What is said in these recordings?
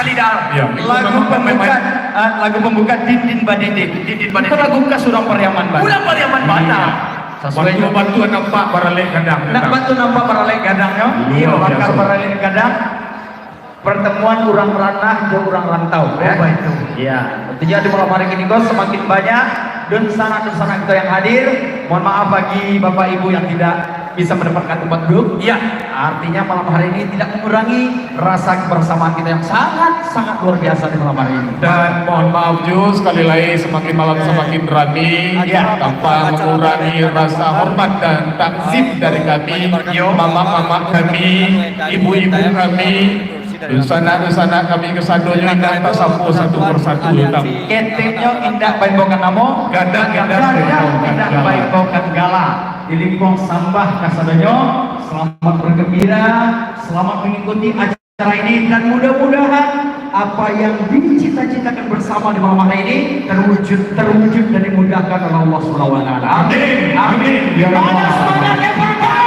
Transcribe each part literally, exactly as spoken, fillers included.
Tidak. Ya, itu lagu memang pembuka, memang ah, lagu pembuka Dindin Badindin. Dindin Badindin. Itu lagu khas urang Pariaman, Bang. Urang Pariaman, iya, bana. Sesuai. Waktu jo batu nampak baralek gadang. Nak batu nampak baralek gadang, yo? Luar biasa. Iyo, bakal baralek gadang. Pertemuan urang ranah jo urang rantau, oh, ya? Baitu. Iya. Tentunya di malam hari kini ko samakin banyak dunsanak-dunsanak kita yang hadir. Mohon maaf bagi Bapak Ibu yang tidak bisa mendapatkan tempat duduk. Iya. Artinya malam hari ini tidak mengurangi rasa kebersamaan kita yang sangat-sangat luar biasa di malam hari ini. Dan mohon maaf juga, sekali lagi, semakin malam semakin rami, iya, tanpa mengurangi rasa hormat dan takzim dari kami, mamak-mamak kami, ibu-ibu kami, dunsanak-dunsanak kami kasadonyo, indak tasapo satu persatu, Utang. Keteknyo indak baimbokan namo, gadang indak baimbokan gala. Dilimpuang sambah kasadonyo, selamat bergembira, selamat mengikuti acara ini, dan mudah-mudahan apa yang dicita-citakan bersama di malam hari ini terwujud, terwujud dan dimudahkan oleh Allah Subhanahu wa Taala. Amin. Amin. Ya Rabbal Alamin. Mana semangatnya, Pakar?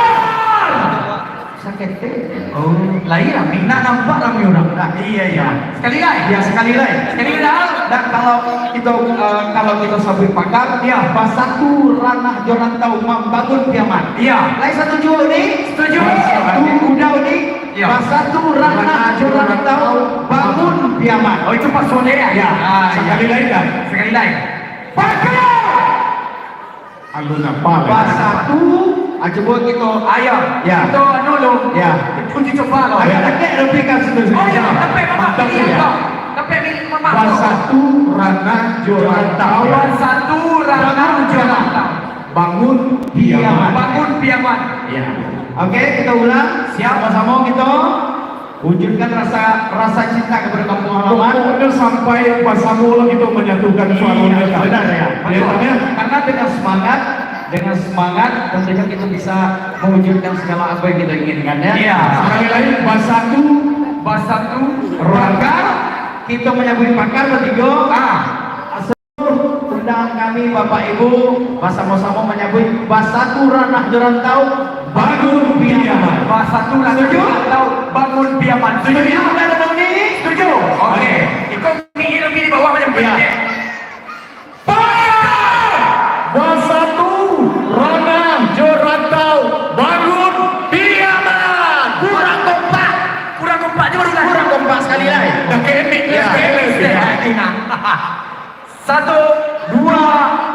Saketek. Oh, lain lah. Nak nampak rami urang. Nah, iya, iya. Sekali lai. Ya, sekali lai. Sekali lai. Nah, kalau kita, eh, kalau kita sabuik Pakar, ya, basatu ranah jo rantau mambangun Piaman. Iya. Lai satuju, Uni? Setuju. Basatu, udah, Uni? Iya. Basatu ranah jo rantau bangun Piaman. Oh, itu pas sore ya? Ya. Ah, iya. Sekali lai, kan? Sekali lai. Pakar! Alun apa lah. Basatu, ah, cubo kito. Ayo. Ya. Kito anu lo. Ya. Uji coba lo. Agak dakek lebih ka situ. Oh, iya, tapi memang. Mantap, iya, ya. Tapi ini memang. Basatu ranah jo rantau. Basatu ranah jo rantau. Bangun Piaman. Bangun Piaman. Ya. Oke, kita ulang. Siap. Sama-sama kita. Wujudkan rasa, rasa cinta kepada kampung halaman. Pokoknya sampai basamo lah kita menyatukan suaranya, iya, kan? Benar, ya. Iya, betul. Kan, ya? Karena dengan semangat, dengan semangat tentunya kita bisa mewujudkan segala apa yang kita inginkan, ya. Iya. Sekali lagi, basatu, basatu, rangka, kita menyambut Pakar batigo. Ah. Undangan kami, Bapak Ibu, basamo-samo manyabuik basatu ranah jo rantau, bangun Piaman. Basatu ranah jo rantau, bangun Piaman. Setuju? Setuju? Ada bunyi? Setuju. Oke. Iko tinggi lagi di bawah macam ni. Iya. Pakar! Basatu ranah jo rantau, bangun Piaman. Kurang kompak. Kurang kompak je baru lah. Kurang kompak sekali lai. Dah kemik, ya, dah kemik. Iya. Nah. Satu, dua,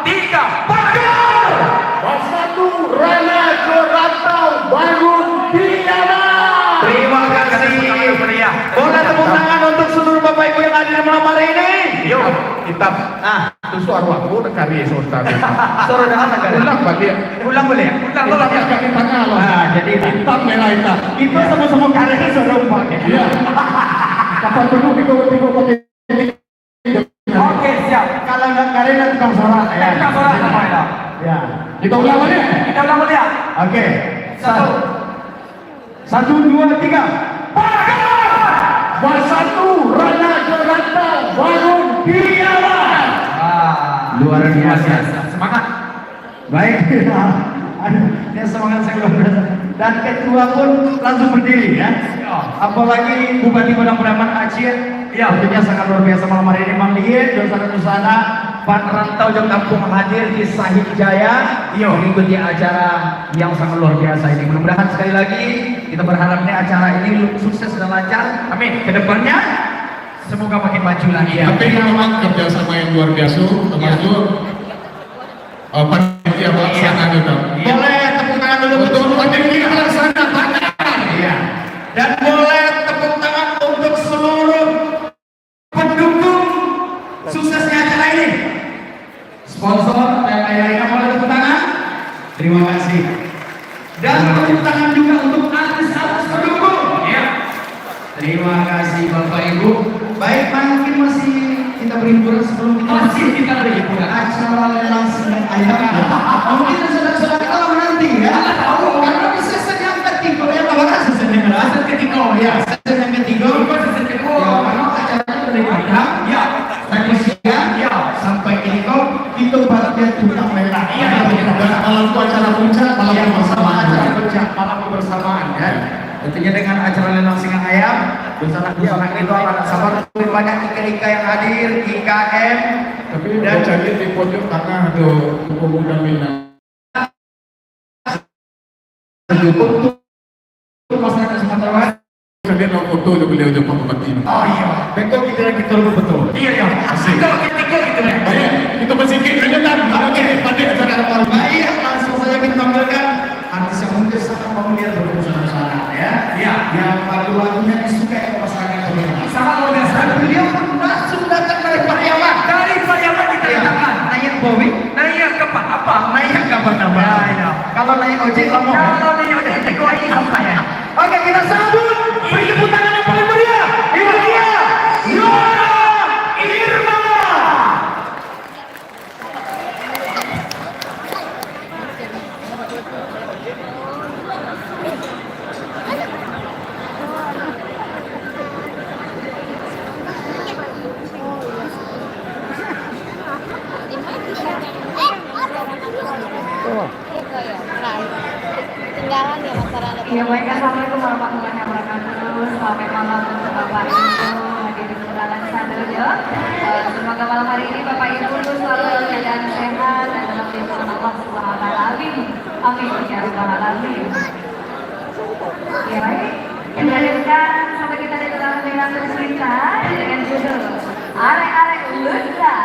tiga, pakar! Basatu ranah jo rantau, bangun Piaman! Terima kasih. Boleh tepuk tangan untuk seluruh Bapak Ibu yang hadir malam hari ini. Yo, hitam. Ah. Itu suara aku nak cari suara tadi. Suara dah lama kali. Ulang balik. Ulang boleh? Ulang, ulang. Hitam kami tengah lah. Ah, jadi hitam merah hitam. Kita sama-sama karya suara empat. Iya. Kapan perlu kita tiga pakai Oke, siap. Kalau nggak keren, nggak tukang sorak, ya. Tukang sorak, apa ya? Ya. Kita ulang balik. Kita ulang balik, ya. Oke. Satu. Satu, dua, tiga. Pakar! Basatu ranah jo rantau, bangun Piaman! Ah, luar biasa. Semangat. Baik. Aduh, ini semangat saya luar biasa. Dan ketua pun langsung berdiri, ya. Ya. Apalagi Bupati Padang Pariaman, Acil. Ya. Tentunya sangat luar biasa malam hari ini, Mang Diet, dunsanak-dunsanak, Pak Rantau jo Kampung hadir di Sahid Jaya, iya, mengikuti acara yang sangat luar biasa ini. Mudah-mudahan sekali lagi kita berharap ini acara ini sukses dan lancar. Amin. Kedepannya semoga makin maju lagi. Ya. Tapi memang kerjasama yang luar biasa, termasuk Eh, panitia pelaksana juga. Iya. Boleh tepuk tangan dulu untuk panitia pelaksana, tangan. Iya. Dan boleh tepuk tangan untuk seluruh pendukung suksesnya acara ini. Sponsor dan lain-lainnya, boleh tepuk tangan. Terima kasih. Dan tepuk tangan juga untuk artis-artis pendukung. Ya. Terima kasih, Bapak Ibu. Baik, mungkin masih kita berhiburan sebelum kita masih kita berhiburan. Acara lelang sendal ayam. Mungkin saudara-saudara kalau menanti, ya. Tahu, karena di season yang ketiga, yang mana season yang mana? Season ketiga, ya. Season yang ketiga. Bukan season kedua. Ya, karena acaranya dari Padang. Ya. Tadi siang, ya, sampai ini kok, itu bagian tukang merah. Iya, iya. Dan malam itu acara puncak, malam, iya, kebersamaan. Acara puncak, malam kebersamaan, ya. Tentunya dengan acara lelang singa ayam, dunsanak-dunsanak itu akan sabar. Banyak ika-ika yang hadir, I K M. Tapi dan udah cari di pojok tangah tu, pemuda Minang. Untuk masyarakat Sumatera Barat. Kalian mau foto jo beliau jo Pak Bupati. Oh iya, betul kita lagi betul betul. Iya iya. Asik. Kita lagi tiga gitu ya. Baik, kita bersingkir saja kan. Oke, pada acara apa? Baik, langsung saja kita tampilkan artis yang mungkin sangat familiar bagi sanak-sanak ya. Iya. Yang lagu-lagunya disukai oleh masyarakat Sumatera. Sangat luar biasa. Dan beliau pun langsung datang dari Pariaman. Dari Pariaman kita iya. Datangkan. Naik Boeing. Naik kapal apa? Naik kapal terbang. Ya, ya. Kalau naik ojek lama. Kalau naik ojek, tiga hari sampai ya. Oke, kita sambut, beri tepuk tangan yang paling meriah. Ini dia, Yora Irma. Tinggalan ya masyarakat. Ya, baik. Assalamualaikum warahmatullahi wabarakatuh. Selamat malam untuk Bapak Ibu hadirin undangan sadonyo. Eh, semoga malam hari ini Bapak Ibu selalu dalam keadaan sehat dan dalam lindungan Allah Subhanahu wa Taala. Amin. Amin ya rabbal alamin. Ya, baik. Kita lanjutkan sama kita di dalam bendera tercinta dengan judul Arek-arek Lunda.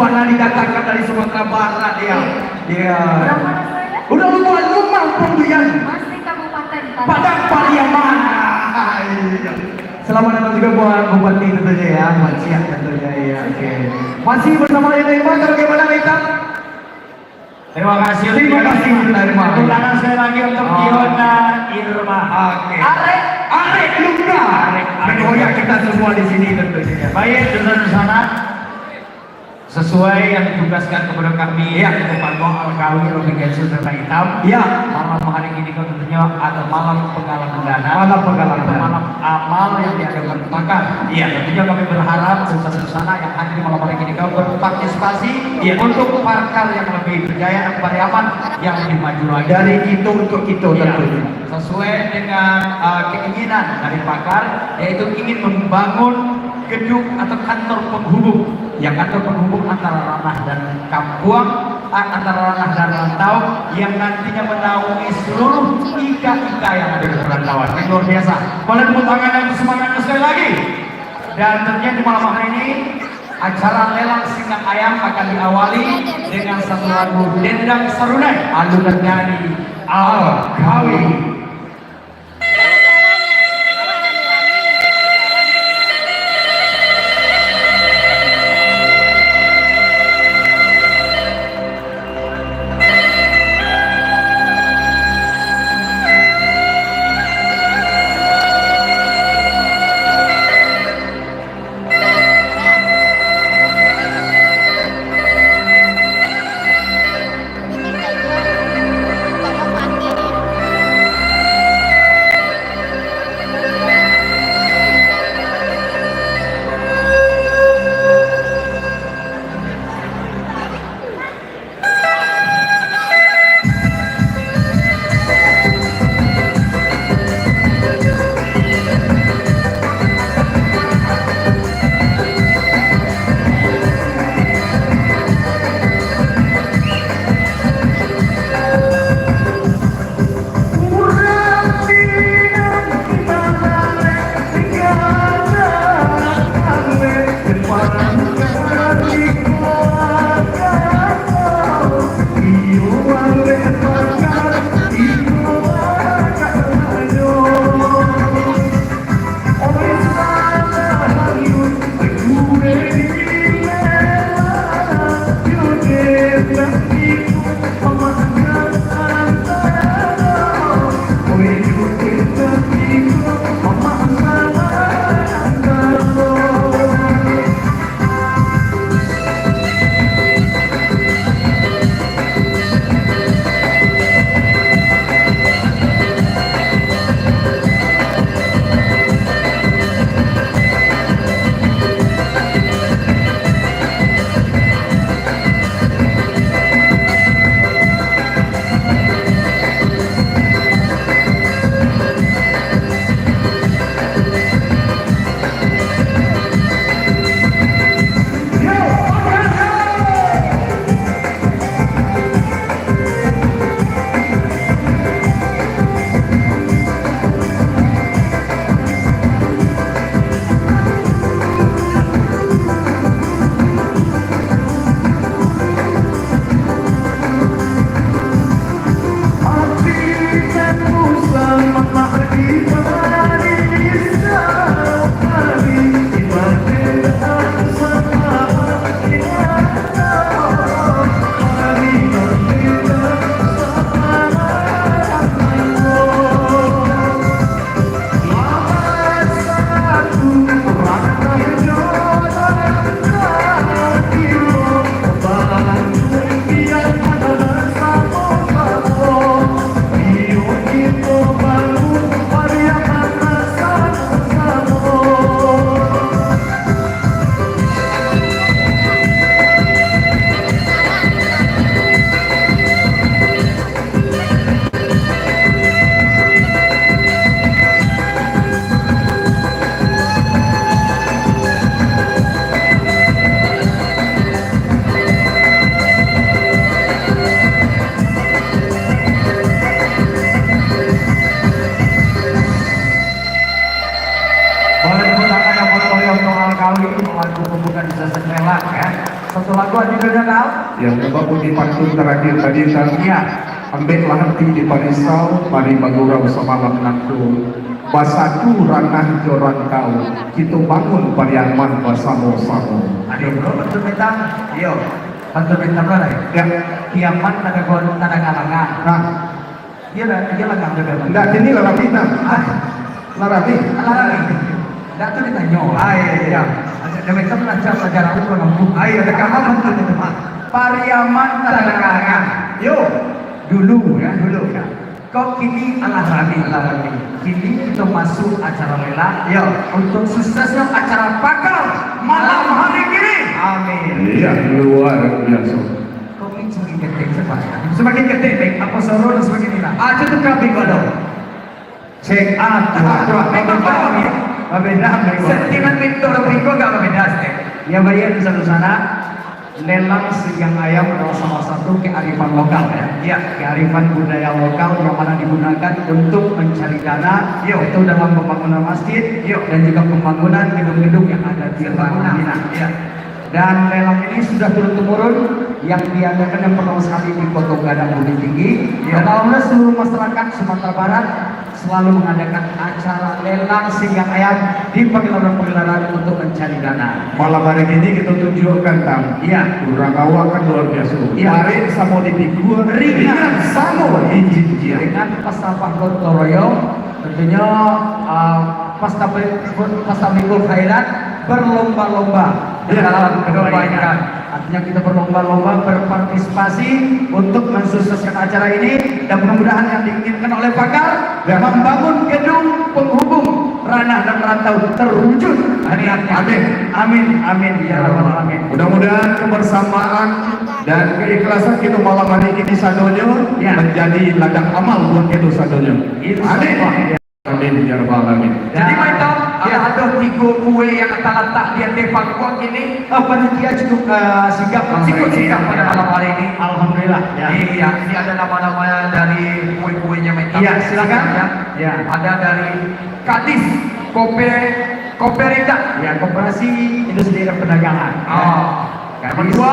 Pernah didatangkan dari Sumatera Barat, ya. Iya. Udah lupa, Lumah Ponduyan. Masih Kabupaten Padang Pariaman. Ah, iya. Selamat datang juga buat Bupati tentunya, ya, Mak Ciak tentunya, ya, oke. Masih bersama Lita Irma, atau bagaimana, Lita? Terima kasih. Terima kasih, Lita Irma. Tepuk tangan sekali lagi untuk Yona Irma. Oke. Arek. Arek Lungga. Arek, arek. Menggoyang kita semua di sini tentunya. Baik, Dunsanak. Sesuai yang ditugaskan kepada kami, ya, untuk Panggung Al-Kawi, Robi Gensu, serta Itam. Ya. Malam hari ini kau tentunya ada malam penggalangan dana. Malam penggalangan dana. Itu malam amal yang diadakan pakar. Iya. Tentunya kami berharap Dunsanak yang hadir malam hari ini kau berpartisipasi, iya, untuk pakar yang lebih berjaya dan Pariaman yang lebih maju lagi. Dari kita untuk kita, iya, tentunya. Sesuai dengan, uh, keinginan dari pakar, yaitu ingin membangun gedung atau kantor penghubung, ya, kantor penghubung antara ranah dan kampuang, a-, antara ranah dan rantau, yang nantinya menaungi seluruh ika-ika yang ada di perantauan. Ini luar biasa. Boleh tepuk tangan dan semangatnya sekali lagi. Dan tentunya di malam hari ini, acara lelang singgah ayam akan diawali dengan satu lagu Dendang Sarunai, alunan dari Al-Kawi. Sudah tahu? Ya, sebab bunyi pantun terakhir tadi kan. Ya. Ambeklah hati diparisau, mari bagurau samalam nangko. Basatu ranah jo rantau, kito bangun Pariaman basamo-samo. Aduh, bro, betul minta. Iyo. Betul minta, bro, lah. Ya. Kiamat ada gon-, ada kalangan. Nah. Iyo lah, iyo lah, Kang, betul. Ndak, kini lah rapi, nah. Ah. Lah rapi. Lah rapi. Ndak tu ditanyo. Ah, iya, iya, iya. Ada, ada macam lah, cak pelajaran tu, Kang. Ah, iya, ada kawan betul itu, Pak. Pariaman tadanga-anga. Yo. Dulu, ya, dulu, ya. Kok kini alah rami, alah rami. Kini kita masuk acara lelang. Yo. Untuk suksesnya acara pakar malam hari kini. Amin. Iya, luar biasa. Kok ni semakin ketek, cepat. Semakin ketek, baik. Apa suara dah semakin hilang? Ah, itu tu kambing kau dah. Cek, ah, tuh, tuh, memang baru, ya. Babeda, memang. Sentimen Victor Rico agak babeda, Step. Ya, bayar di satu sana. Lelang singgang ayam adalah salah satu kearifan lokal, ya. Ya. Kearifan budaya lokal yang mana digunakan untuk mencari dana, yo, itu dalam pembangunan masjid, yo, dan juga pembangunan gedung-gedung yang ada di Ranah Minang. Ya. Dan lelang ini sudah turun-temurun, yang diadakan yang pertama sekali di Kota Gadang, Bukittinggi. Ya. Dan alhamdulillah, seluruh masyarakat Sumatera Barat selalu mengadakan acara lelang singgang ayam di pagelaran-pagelaran untuk mencari dana. Malam hari ini kita tunjukkan, Tam. Iya. Urang awak kan luar biasa. Iya. Tarik samo dipikul, ringan samo dijinjing. Dengan pasal gotong royong, tentunya, ah, pas tabe-, pas tabikul khairat, berlomba-lomba, iya, dalam kebaikan. Kebaikan. Artinya, kita berlomba-lomba berpartisipasi untuk mensukseskan acara ini, dan mudah-mudahan yang diinginkan oleh pakar, ya, membangun gedung penghubung ranah dan rantau terwujud. Amin. Amin. Amin. Amin. Ya Rabbal Alamin. Mudah-mudahan kebersamaan dan keikhlasan kita malam hari ini sadonyo, ya, menjadi ladang amal buat kita sadonyo. Insya Allah. Amin. Amin, ya Rabbal Alamin. Jadi, ya, Maitam, ya, alah ado tigo kue yang talatak di ateh pangkuang kini. Eh, panitia cukup, eh, sigap, cukup sigap pada malam hari ini. Alhamdulillah. Ya. Iya, ini ada nama-nama dari kue-kuenya, Maitam. Iya, silakan. Ya. Ya. Ada dari Kadis Kope-, Koperida. Ya, Koperasi Industri dan Perdagangan. Oh. Yang kedua,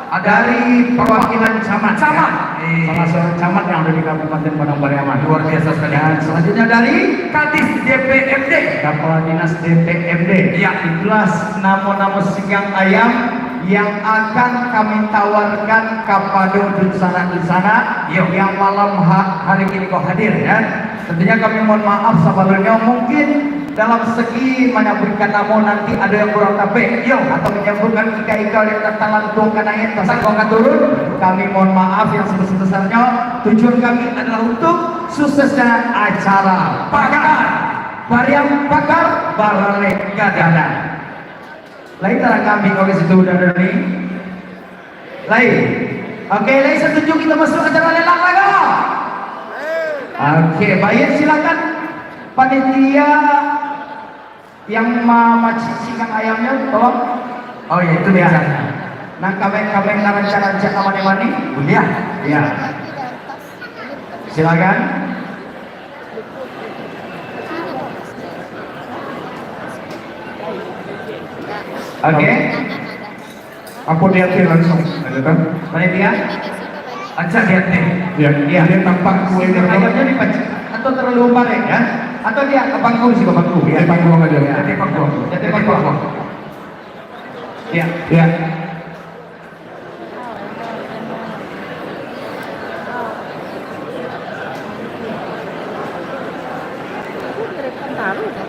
ada dari perwakilan camat. Camat. Eh. Salah seorang camat yang ada di Kabupaten Padang Pariaman. Luar biasa sekali. Dan selanjutnya dari Kadis D P M D. Kepala Dinas D P M D. Iya. Itulah nama-nama singgang ayam yang akan kami tawarkan kepada dunsanak-dunsanak, iya, yang malam ha-, hari ini kau hadir, ya. Tentunya kami mohon maaf sebelumnya, mungkin dalam segi menyebutkan nama nanti ada yang kurang tapek, yo, atau menyebutkan ika-ika yang talantuang ka naiak, tasangkuang ka turun, kami mohon maaf yang sebesar-besarnya. Tujuan kami adalah untuk suksesnya acara Pakar, Pariaman Pakar Baralek Gadang. Lai tarang kami kau di situ, Dadani? Lai. Oke, lai satuju kita masuk acara lelang lai, ko? Oke, baik, silakan panitia yang ma-, mamacik singgang ayamnya, tolong. Oh ya, itu biasanya. Nah, kami, kami narancak-rancak ka mani-mani. Buliah. Ya. Silakan. Oke. Apo di ateh langsung, aja kan? Panitia? Ancak di ateh. Ya, iya. Dia tampak kue. Ayamnya dipacik. Atau terlalu umbar, ya? Atau dia ke panggung sih, ke panggung? Ya, di panggung aja. Ya, di panggung. Ya, di panggung. Ya. Ya. Taruh dah.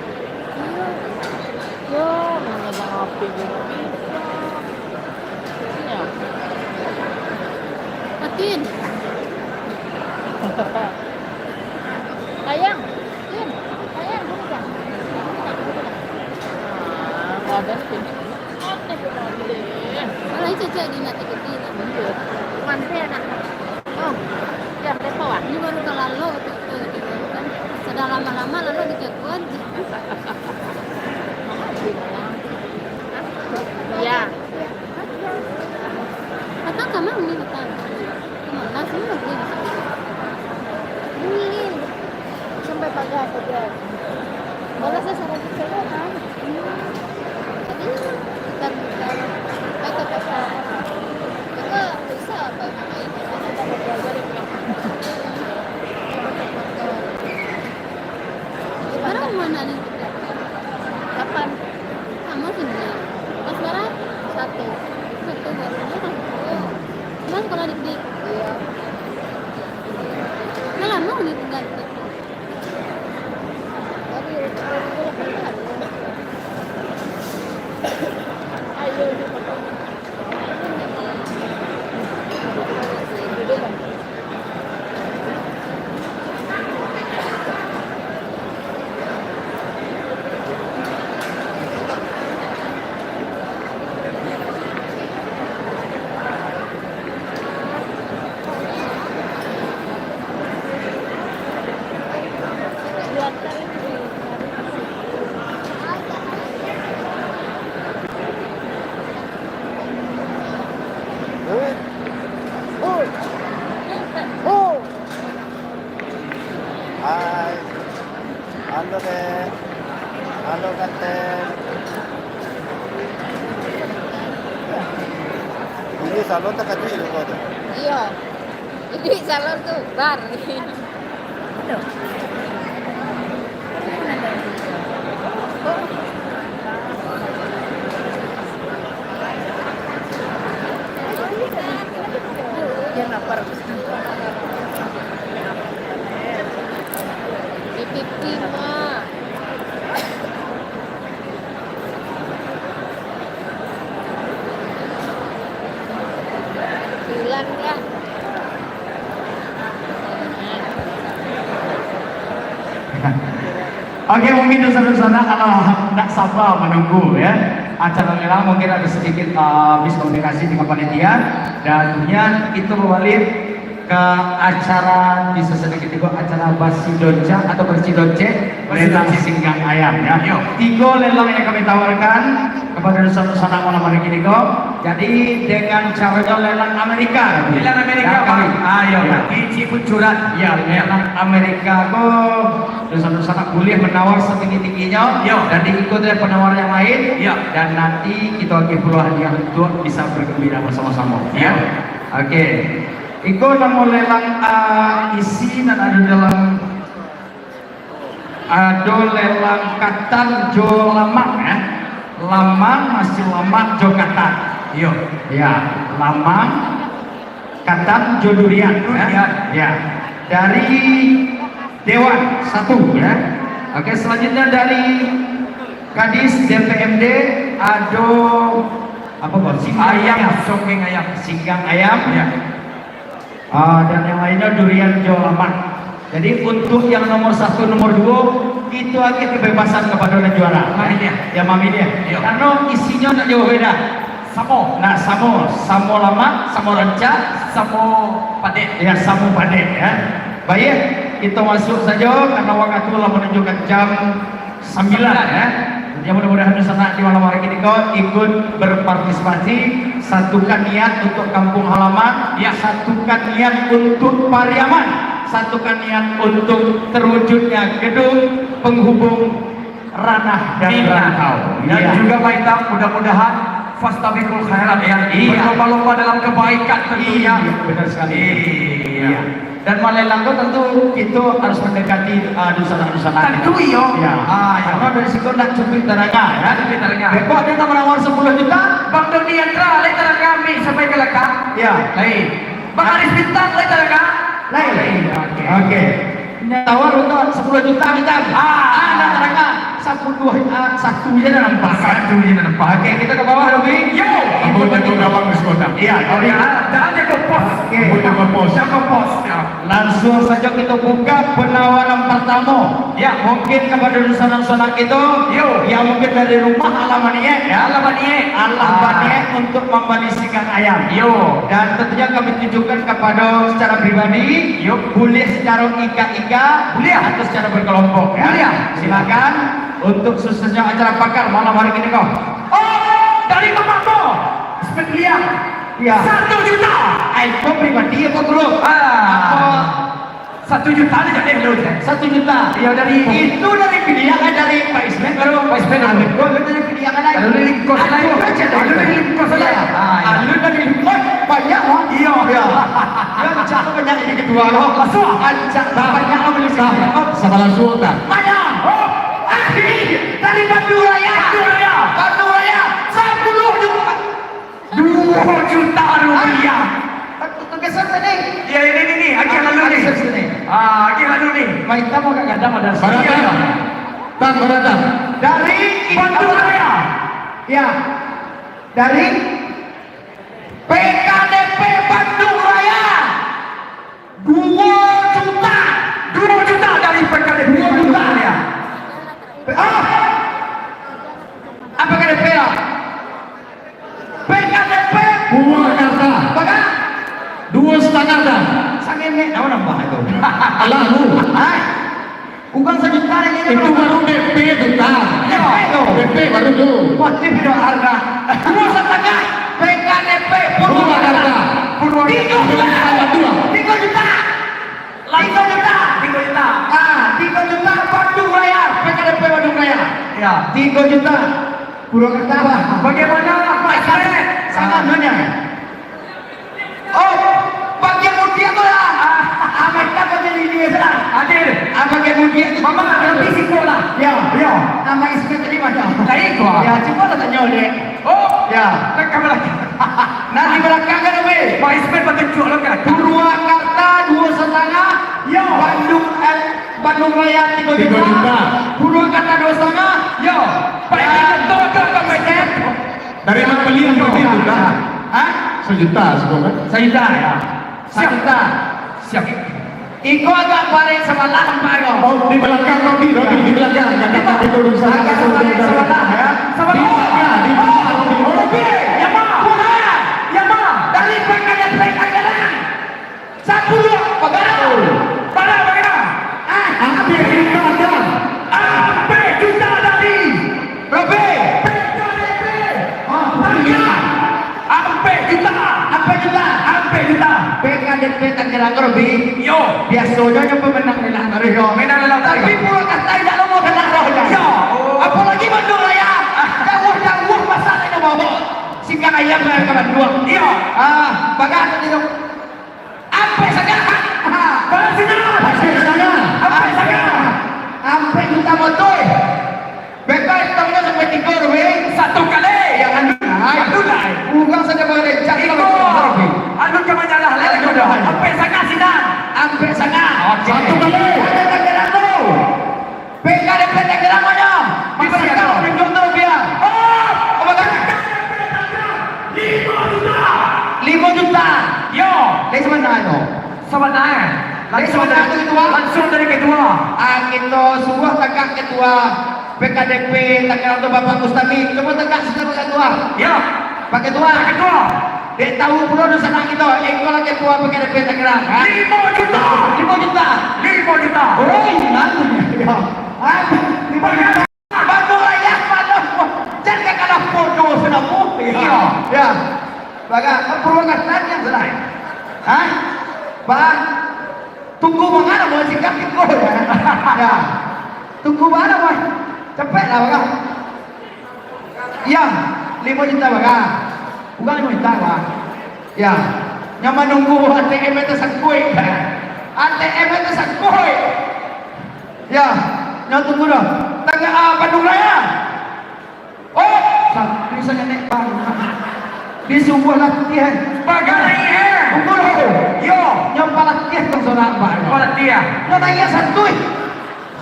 Iya. Ya, mana bang api juga. Iya. Matiin. Sayang, Tin, sayang, dulu dah. Ah, badan Tin. Alah, itu cak di nak tiga-tiga. Mantap, nak. Oh, ya, lepo, ah. Ini baru kalalo, tu, tu, tu, kan. Sudah lama-lama lalu dijagoan. Ya. Atau kamar ni datang. Kamar, langsung lagi. Mungkin sampai pagar saja. Kalau saya saran saya, kan. Jadi, putar-putar. Kata-kata. Kalau di, di, iya. Nah, lama ni tinggal di. Hai. Halo, Dek. Halo, Kanten. Ini salon takajuik tu, kau tu. Iyo. Iduik salon tu, bar. Pipi, Mak. Hilang lah. Oke, mungkin dunsanak-dunsanak alah ndak saba manunggu, ya. Acara lelang mungkin ada sedikit, uh, miskomunikasi dengan panitia, dan kemudian kita berbalik ke acara di sasana ketiga, acara basi doncak atau basi doncek, lelang singgang ayam, ya. Yo. Tiga lelang yang kami tawarkan kepada dunsanak-dunsanak malam hari kini ko. Jadi, dengan caranya lelang Amerika. Lelang Amerika, ya, Pak. Ah, yo, ya. Di Cipucuran. Ya, lelang Amerika ko, dunsanak-dunsanak boleh menawar setinggi-tingginya. Yo. Dan diikuti oleh penawar yang lain. Ya. Dan nanti kita bagi pulo hadiah untuk bisa bergembira bersama-sama. Ya. Oke. Iko namo lelang, ah, isi nan ado dalam, ado lelang katan jo lamang, eh. Lamang, nasi lamak jo katan. Iyo. Ya, lamang, katan jo durian, eh. Durian. Ya. Dari Dewan, satu, ya. Oke, selanjutnya dari Kadis D P M D, ado apa, Bos? Singgang ayam. Ayam, singgang ayam. Singgang ayam. Ya. Ah, dan yang lainnya durian jo lamak. Jadi, untuk yang nomor satu, nomor dua, itu agiah kebebasan kepada nan juara. Mamilih. Ya, mamilih. Iyo. Karena isinya ndak jauh beda. Samo. Nah, samo. Samo lamak, samo rancak. Samo padek. Ya, samo padek, ya. Baik, kita masuk saja karena waktu lah menunjukkan jam Sambilan, ya. Ya, mudah-mudahan dunsanak di malam hari kini ko ikut berpartisipasi, satukan niat untuk kampung halaman, ya, satukan niat untuk Pariaman, satukan niat untuk terwujudnya gedung penghubung ranah dan rantau. Dan, iya, juga Pak Itam, mudah-mudahan fastabiqul khairat, ya. Iya. Berlomba-lomba dalam kebaikan tentunya. Iya, benar sekali. Iya. Iya. Dan malelang ko tantu kito harus mandekati, ah, dunsanak-dunsanak. Tantu iyo. Ya. Ah, iyo. Karena dari situ nak cukuik taranga, ya. Cukuik taranga. Beko ado nan manawar sapuluah juta? Bang Doni Andra, lai taranga ambiak sampai ka lakang? Ya. Lai. Bang Aris Bintang, lai taranga? Lai. Lai. Oke. Oke. Nan tawar untuak sapuluah juta kita. Ah. Ah, nan taranga. Sapuluah, ah, satu je nan nampak. Satu je nan nampak. Oke, kita ke bawah, Robi. Yo. Ambo jago gawang di Sukota. Iya, Robi. Ya, jangan jago pos. Oke. Ambo jago pos. Jago pos. Ya. Langsung saja kita buka penawaran pertama. Ya. Mungkin kepada dunsanak-dunsanak kita, yo, yang mungkin dari rumah alah baniaik, ya. Alah baniaik. Alah baniaik untuk membeli singgang ayam. Yo. Dan tentunya kami tunjukkan kepada secara pribadi, yo, boleh secara ika-ika, boleh, atau secara berkelompok, ya. Boleh. Silakan untuk suksesnya acara Pakar malam hari ini, kau. Oh, dari Mamamo. Spek Liang. Iya. Satu juta. Ai, kau pribadi apa grup? Ah. Apa? Satu juta aja deh, lu, Cek. Satu juta. Iya, dari itu dari Piliang, eh, dari Pak Ismet baru. Pak Ismet dulu. Alun, gua alun dari Piliang, alun. Alun dari Lingkos, alun. Alun dari Lingkos, alun. Iya. Ah, iya. Alun dari Lingkos, banyak, loh. Iya. Iya. Iya, Cak, banyak ini kedua, loh. Masuk. Ancak banyak, loh, beli sini. Nah, sama langsung, nah. Banyak. Oh, ah, ini dari Bandung Raya. Bandung Raya. Bandung Raya. Sepuluh juta. Dua juta rupiah. Baik, kamu agak gadang ada. Baratang. Tang, baratang. Dari Bandung Raya. Ya. Dari P K D P Bandung Raya. Dua juta. Dua juta dari P K D P Bandung Raya. Ah. Apa P K D P lah? P K D P Purwakarta. Baga? Dua setengah dah. Sangenek, apa nambah itu? Alah, lu. Hai. Bukan sejuta lagi. Itu baru D P juta. D P tu. D P baru tu. Wajib dah harga. Dua setengah. P K D P Purwakarta. Purwakarta. Purwakarta. Tiga juta. Tiga juta. Tiga juta. Tiga juta. Ah, tiga juta Bandung Raya. P K D P Bandung Raya. Ya. Tiga juta. Purwakarta, Pak. Bagaimana, Pak Ismet? Sangat banyak. Oh, bagian mudiak tu lah. Ah, Amerika kau jadi dia lah. Hadir. Ah, bagian mudiak tu. Mama, ada risiko lah. Ya, ya. Nama Ismet tadi macam. Lain kau. Ya, cuba lah tanya dia. Oh, ya. Rekam lagi. Nah, di belakang kan, Abi? Pak Ismet batunjuk lah kan? Purwakarta dua setengah. Ya. Bandung, eh, Bandung Raya tiga juta. Tiga juta. Purwakarta dua setengah. Yo. Pak Edi, betul ke, Pak Edi? Dari Mak Beli yang berarti juta. Hah? Sejuta, sejuta. Sejuta, ya. Siap. Sejuta. Siap. Iko agak paling sebelah, Pak, iko. Oh, di belakang Robi, Robi, di belakang. Jangan sampai turun sana. Agak paling sebelah, ya. Di belakang, di belakang Robi. Oh, Robi, ya, Pak. Kurang. Ya, Pak. Dari belakang, dari belakang. Sapuluah, bagana? Bagana, bagana? Ah, ampek juta, dah. Ampek juta dari Robi. P K D P. Ah, bagana? Ampek juta. Ampek juta. Ampek juta. P K D P Tangerang, Robi. Yo. Biasonyo nyo pemenang lelang taruih, yo. Pemenang lelang taruih. Tapi Purwakarta indak lomo kalah roh, yo. Yo. Apolai Bandung Raya. Jauah-jauah masak inyo bawa. Singkang ayam lah ka Bandung. Iyo. Ah, bagana tadi tu. Ampek saga. Balas sinan. Ampek saga. Ampek saga. Ampek juta motoi. Beko hitungnyo sampai tigo rupiah. Satu kali. Yang anu lah. Anu lah. Urang saja boleh cari. Iko. Anu ka manyalah lai. Anu dah. Ampek saga sinan. Ampek saga. Oke. Satu kali. Ada tak kira tu? P K D P Tangerang banyak. Di Tangerang. Masyarakat tunjuk tu, biar. Oh, apa kata? Lima juta. Lima juta. Yo. Dari mana tu? Sabananyo. Dari mana tu, ketua? Langsung dari ketua. Ah, kita suruh tagak ketua P K D P Tangerang tu, Bapak Mustami. Cuba tagak sudah, Pak Ketua. Ya. Pak Ketua. Pak Ketua. Dek tahu pulo dunsanak kito, iko lah ketua P K D P Tangerang, ha? Limo juta. Limo juta. Limo juta. Oh, ingat tu. Ya. Ah, limo juta. Bandung Raya malam. Jangan kalah bodoh sudah, Bu. Iya. Ya. Baga, Purwakarta yang sudah. Hah? Bah, tunggu mangana mau sikap iko, ya. Ya. Tunggu mana, Bah? Cepet lah, Bah. Ya, limo juta, Bah. Bukan limo juta, Bah. Ya. Nyo manunggu A T M itu sakuik. A T M itu sakuik. Ya, nyo tunggu dah. Tangah, ah, Bandung Raya. Oh, sa-, bisa nenek bang. Di subuah latihan. Bagai, eh. Kumpul, ho. Yo. Nyo palatiah tong sorak, Pak. Palatiah. Nyo tanya satu, eh.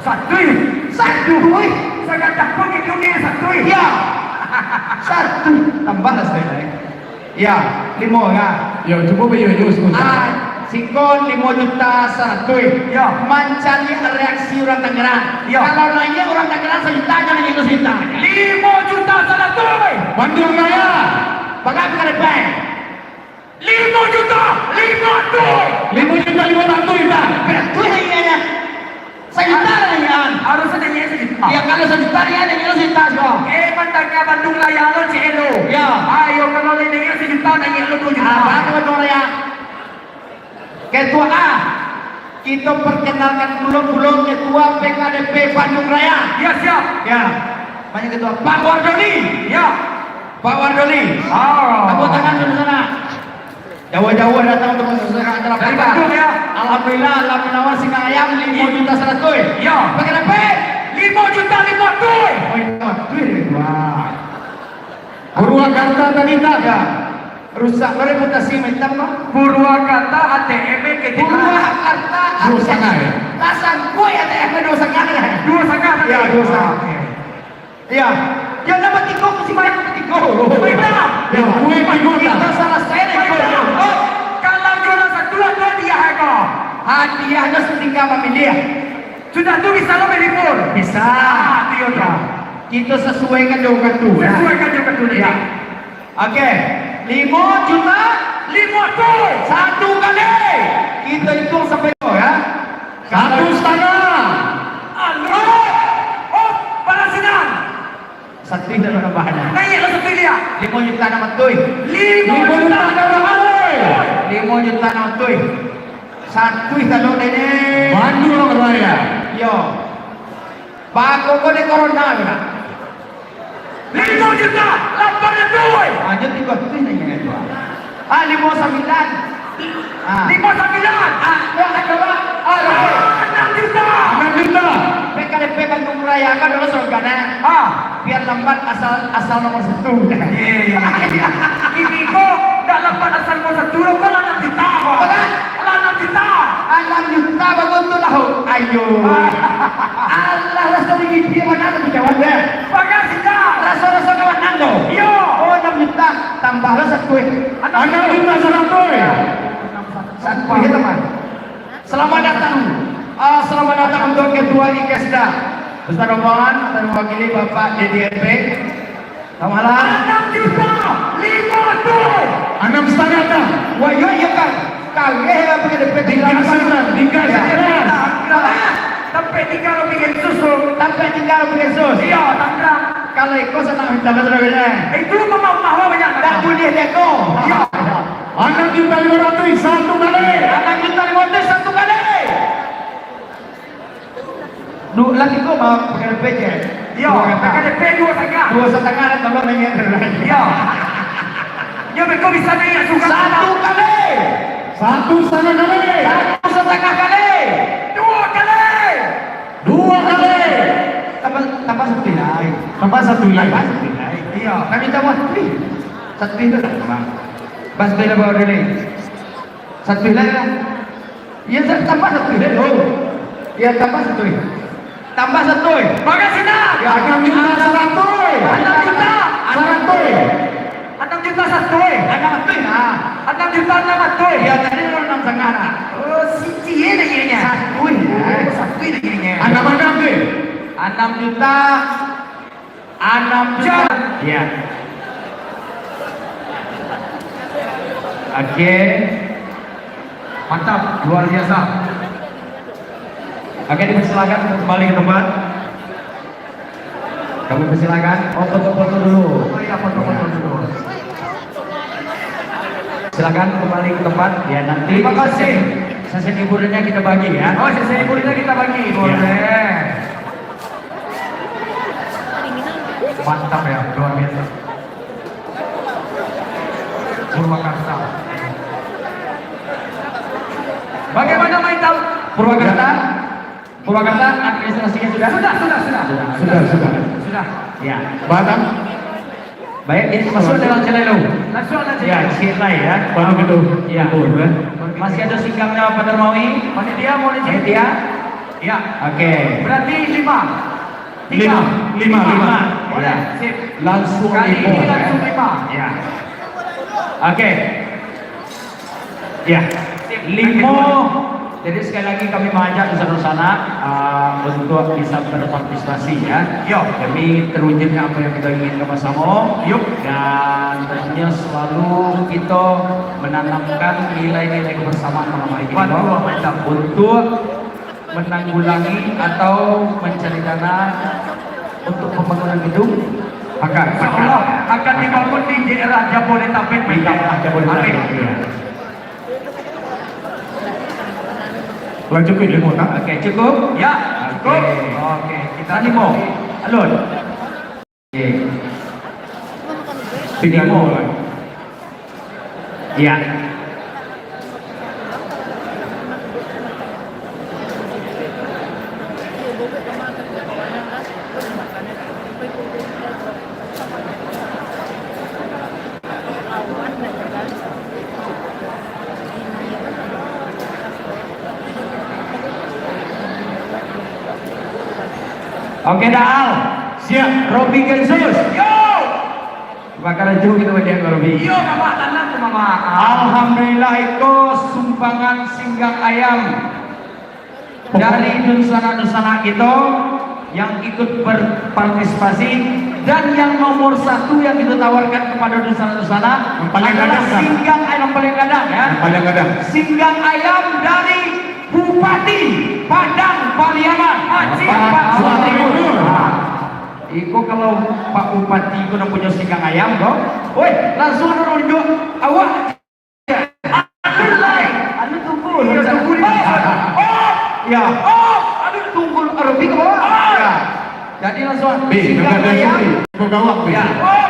Satu, eh. Satu, eh. Sangat takut di dunia satu, eh. Ya. Satu. Tambah lah saya, eh. Ya, limo, ya. Yo, cubo bayo, yo, sebentar. Ah, sikon limo juta saratuih. Yo. Mancari reaksi urang Tangerang. Yo. Kalau naiak urang Tangerang sajuta, jangan itu sajuta. Limo juta saratuih. Bandung Raya. Bagai ka depan. Limo juta limo ratuih. Limo juta limo ratuih, Bang. Beratuih lagi ya. Sajuta lah naiakan. Harusnya naiak sajuta. Ya, kalau sajuta, ya, naiak sajuta, so. Eh, mandanga Bandung Raya lo, cek lo. Ya. Ayo, kalau naiak sajuta, naiak lo dua juta. Ah, baru dua Raya. Ketua A, kita perkenalkan dulu, dulu Ketua P K D P Bandung Raya. Ya, siap. Ya. Banyak Ketua. Pak Wardoli. Ya. Pak Wardoli. Oh. Tepuk tangan dulu sana. Jauah-jauah datang untuk menyaksikan acara. Dari Bandung, ya. Alhamdulillah, alhamdulillah, singa ayam limo juta saratuih. Iya. Pakai dapat? Limo juta limo ratuih. Oh, itu duit, wah. Purwakarta tadi tak ada. Rusak lo reputasi Maitam, Bang. Purwakarta A T M ke Purwakarta Duo satangah, ya? Tasangkuik A T M duo satangah, ya? Duo satangah tadi. Ya, duo satangah. Oke. Ya. Yo, lah batigo, musim banyak batigo. Maitam. Ya, kue tigo, Kita tak? Salasai deh. Maitam. Oh, kalau juara satu ado hadiah ko. Hadiahnyo satingga mamiliah. Sudah tu bisa lo beli pun. Bisa. Ah, tu yo, Ya. Kito sasuaikan jo wakatu, ya. Sasuaikan jo wakatu, Ya. Oke, limo juta limo ratuih. Satu kali. Kita hitung sampai lima, ya. Satu satangah. Alo. Oh, balas sinan. Satu juta tambahannyo. Naiaklah satu dia. Limo juta enam ratuih. Limo juta enam ratuih. Limo juta enam ratuih. Satu kalau ini. Bandung Raya. Yo. Bako ko dek corona tu nak. Limo juta lapan ratuih. Ah, jo tigo ratuih nyo ingat tu. Ah, limo sambilan. Ah. Limo sambilan. Ah, yo, kan, Bang? Ah, enam juta. Enam juta. P K D P Bandung Raya kan dulu slogan, eh. Ah. Biar lambat asal, asal nomor satu. Iya, iya, iya. Ini kok ndak lambat asal nomor satu, kok lah enam juta, kok. Betul. Alah, anam juta. Anam juta bagonto lah, ho. Ayo. Alah, raso di bibia mah anam juta, wan, deh. Bagas, indak? Raso-raso kawan anam tu. Iyo. Oh, anam juta. Tambahlah satu, eh. Anam juta saratus, eh. Satu, eh, teman. Selamat datang. Ah, selamat datang untuk Ketua I K S D A beserta rombongan, dan mewakili Bapak D D R P. Selamat malam. Anam juta limo ratuih. Anam satangah dah. Wah, iyo, iyo, kan. Kareh lah, P K D P. Tinggal setan, tinggal setan. Tampek tinggal bikin susu. Tampek tinggal bikin sus. Iyo, tangkap. Kalau iko sanang minta, Mas, lagunya. Itu mah, mah, mah banyak. Tak boleh dia ko. Iyo. Anam juta limo ratuih, satu kali. Anam juta limo ratuih, satu kali. Du-, lah tigo mah P K D P je. Iyo, P K D P duo satangah. Duo satangah lah, kalau naiak. Iyo. Yo, beko bisa naiak suka. Satu kali. Satu satangah kali. Satu satangah kali. Duo kali. Duo kali. Tambah, tambah satu lai. Tambah satu lai. Tambah satu lai. Iyo. Kami tambah satu lai. Satu lai tu lah, Bang. Bas bela bawa dulu. Satu lai lah. Iyo, sa-, tambah satu lai, oh. Iyo, tambah satu lai. Tambah satu lai. Bagas, indak? Yo, anam juta saratus lai. Anam juta. Saratus lai. Anam juta satu lai. Anam ratuih, ah. Anam juta anam ratuih. Iyo, tadi lah anam satangah lah. Oh, si cie naiaknyo. Satu lai. Oh, satu lai naiaknyo. Anam, anam lai. Anam juta. Anam juta. Iya. Oke. Mantap, luar biasa. Oke, dipersilakan untuk kembali ke tempat. Kami persilakan. Oh, foto-foto dulu. Oh iya, foto-foto dulu. Silakan kembali ke tempat. Ya, nanti Terima kasih. sesi, sesi hiburannya kita bagi, ya. Oh, sesi hiburannya kita bagi. Iya. Boleh. Mantap ya, luar biasa. Purwakarta. Bagaimana, Maitam? Purwakarta? Purwakarta administrasinya sudah? Sudah, sudah, sudah. Sudah, sudah. Sudah. Ya. Batam? Baik, ini masuk dalam channel dulu. Langsung aja. Ya, channel ya. Baru gitu. Ya. Betul, ya. Masih ada singgangnya Pak Darmawi? Panitia, mau izin? Panitia? Ya. Oke. Berarti lima. Tiga. Lima, lima, lima. Boleh. Ya. Sip. Langsung Kali lima, ini ya. Langsung lima. Ya. Oke. Ya. Sip. Limo. Jadi sekali lagi kami mengajak di sana-sana, uh, untuk bisa berpartisipasi ya. Yo. Demi terwujudnya apa yang kita inginkan bersama. Yup. Dan tentunya selalu kita menanamkan nilai-nilai kebersamaan malam hari ini. Betul, mantap. Untuk menanggulangi atau mencari dana untuk pembangunan gedung. Maka, insya Allah akan dibangun di daerah Jabodetabek. Di daerah Jabodetabek. Amin. Lah cukup limo, tak? Oke, cukup? Ya, cukup. Oke. Oke, kita Tadi mau, Alun. Oke. Tiga nol. Iya. Oke, Dal. Siap. Robi Gensus. Yo. Bakarajo kito baliak ka Robi. Iyo, Mamak, tanang tu, Mamak. Alhamdulillah, iko sumbangan singgang ayam dari dunsanak-dunsanak kito yang ikut berpartisipasi, dan yang nomor satu yang kita tawarkan kepada dunsanak-dunsanak Yang paling adalah gadang, kan? Singgang ayam paling gadang, ya. Yang paling gadang. Singgang ayam dari Bupati Padang Pariaman, Haji Pak Pak Suwandi Suwandi Pun. Pun. Ah. Iko kalau Pak Bupati ko nan punyo singgang ayam ko, weh, langsung anu nunjuk awak. Anu lai, anu tunggul. Iya, tunggul. Oh, oh, ya. Oh, anu tunggul Arabi ke bawah. Ah. Ya. Jadi langsung Bi, singgang ayam. Bi, kau gawak, Bi. Ya. Oh.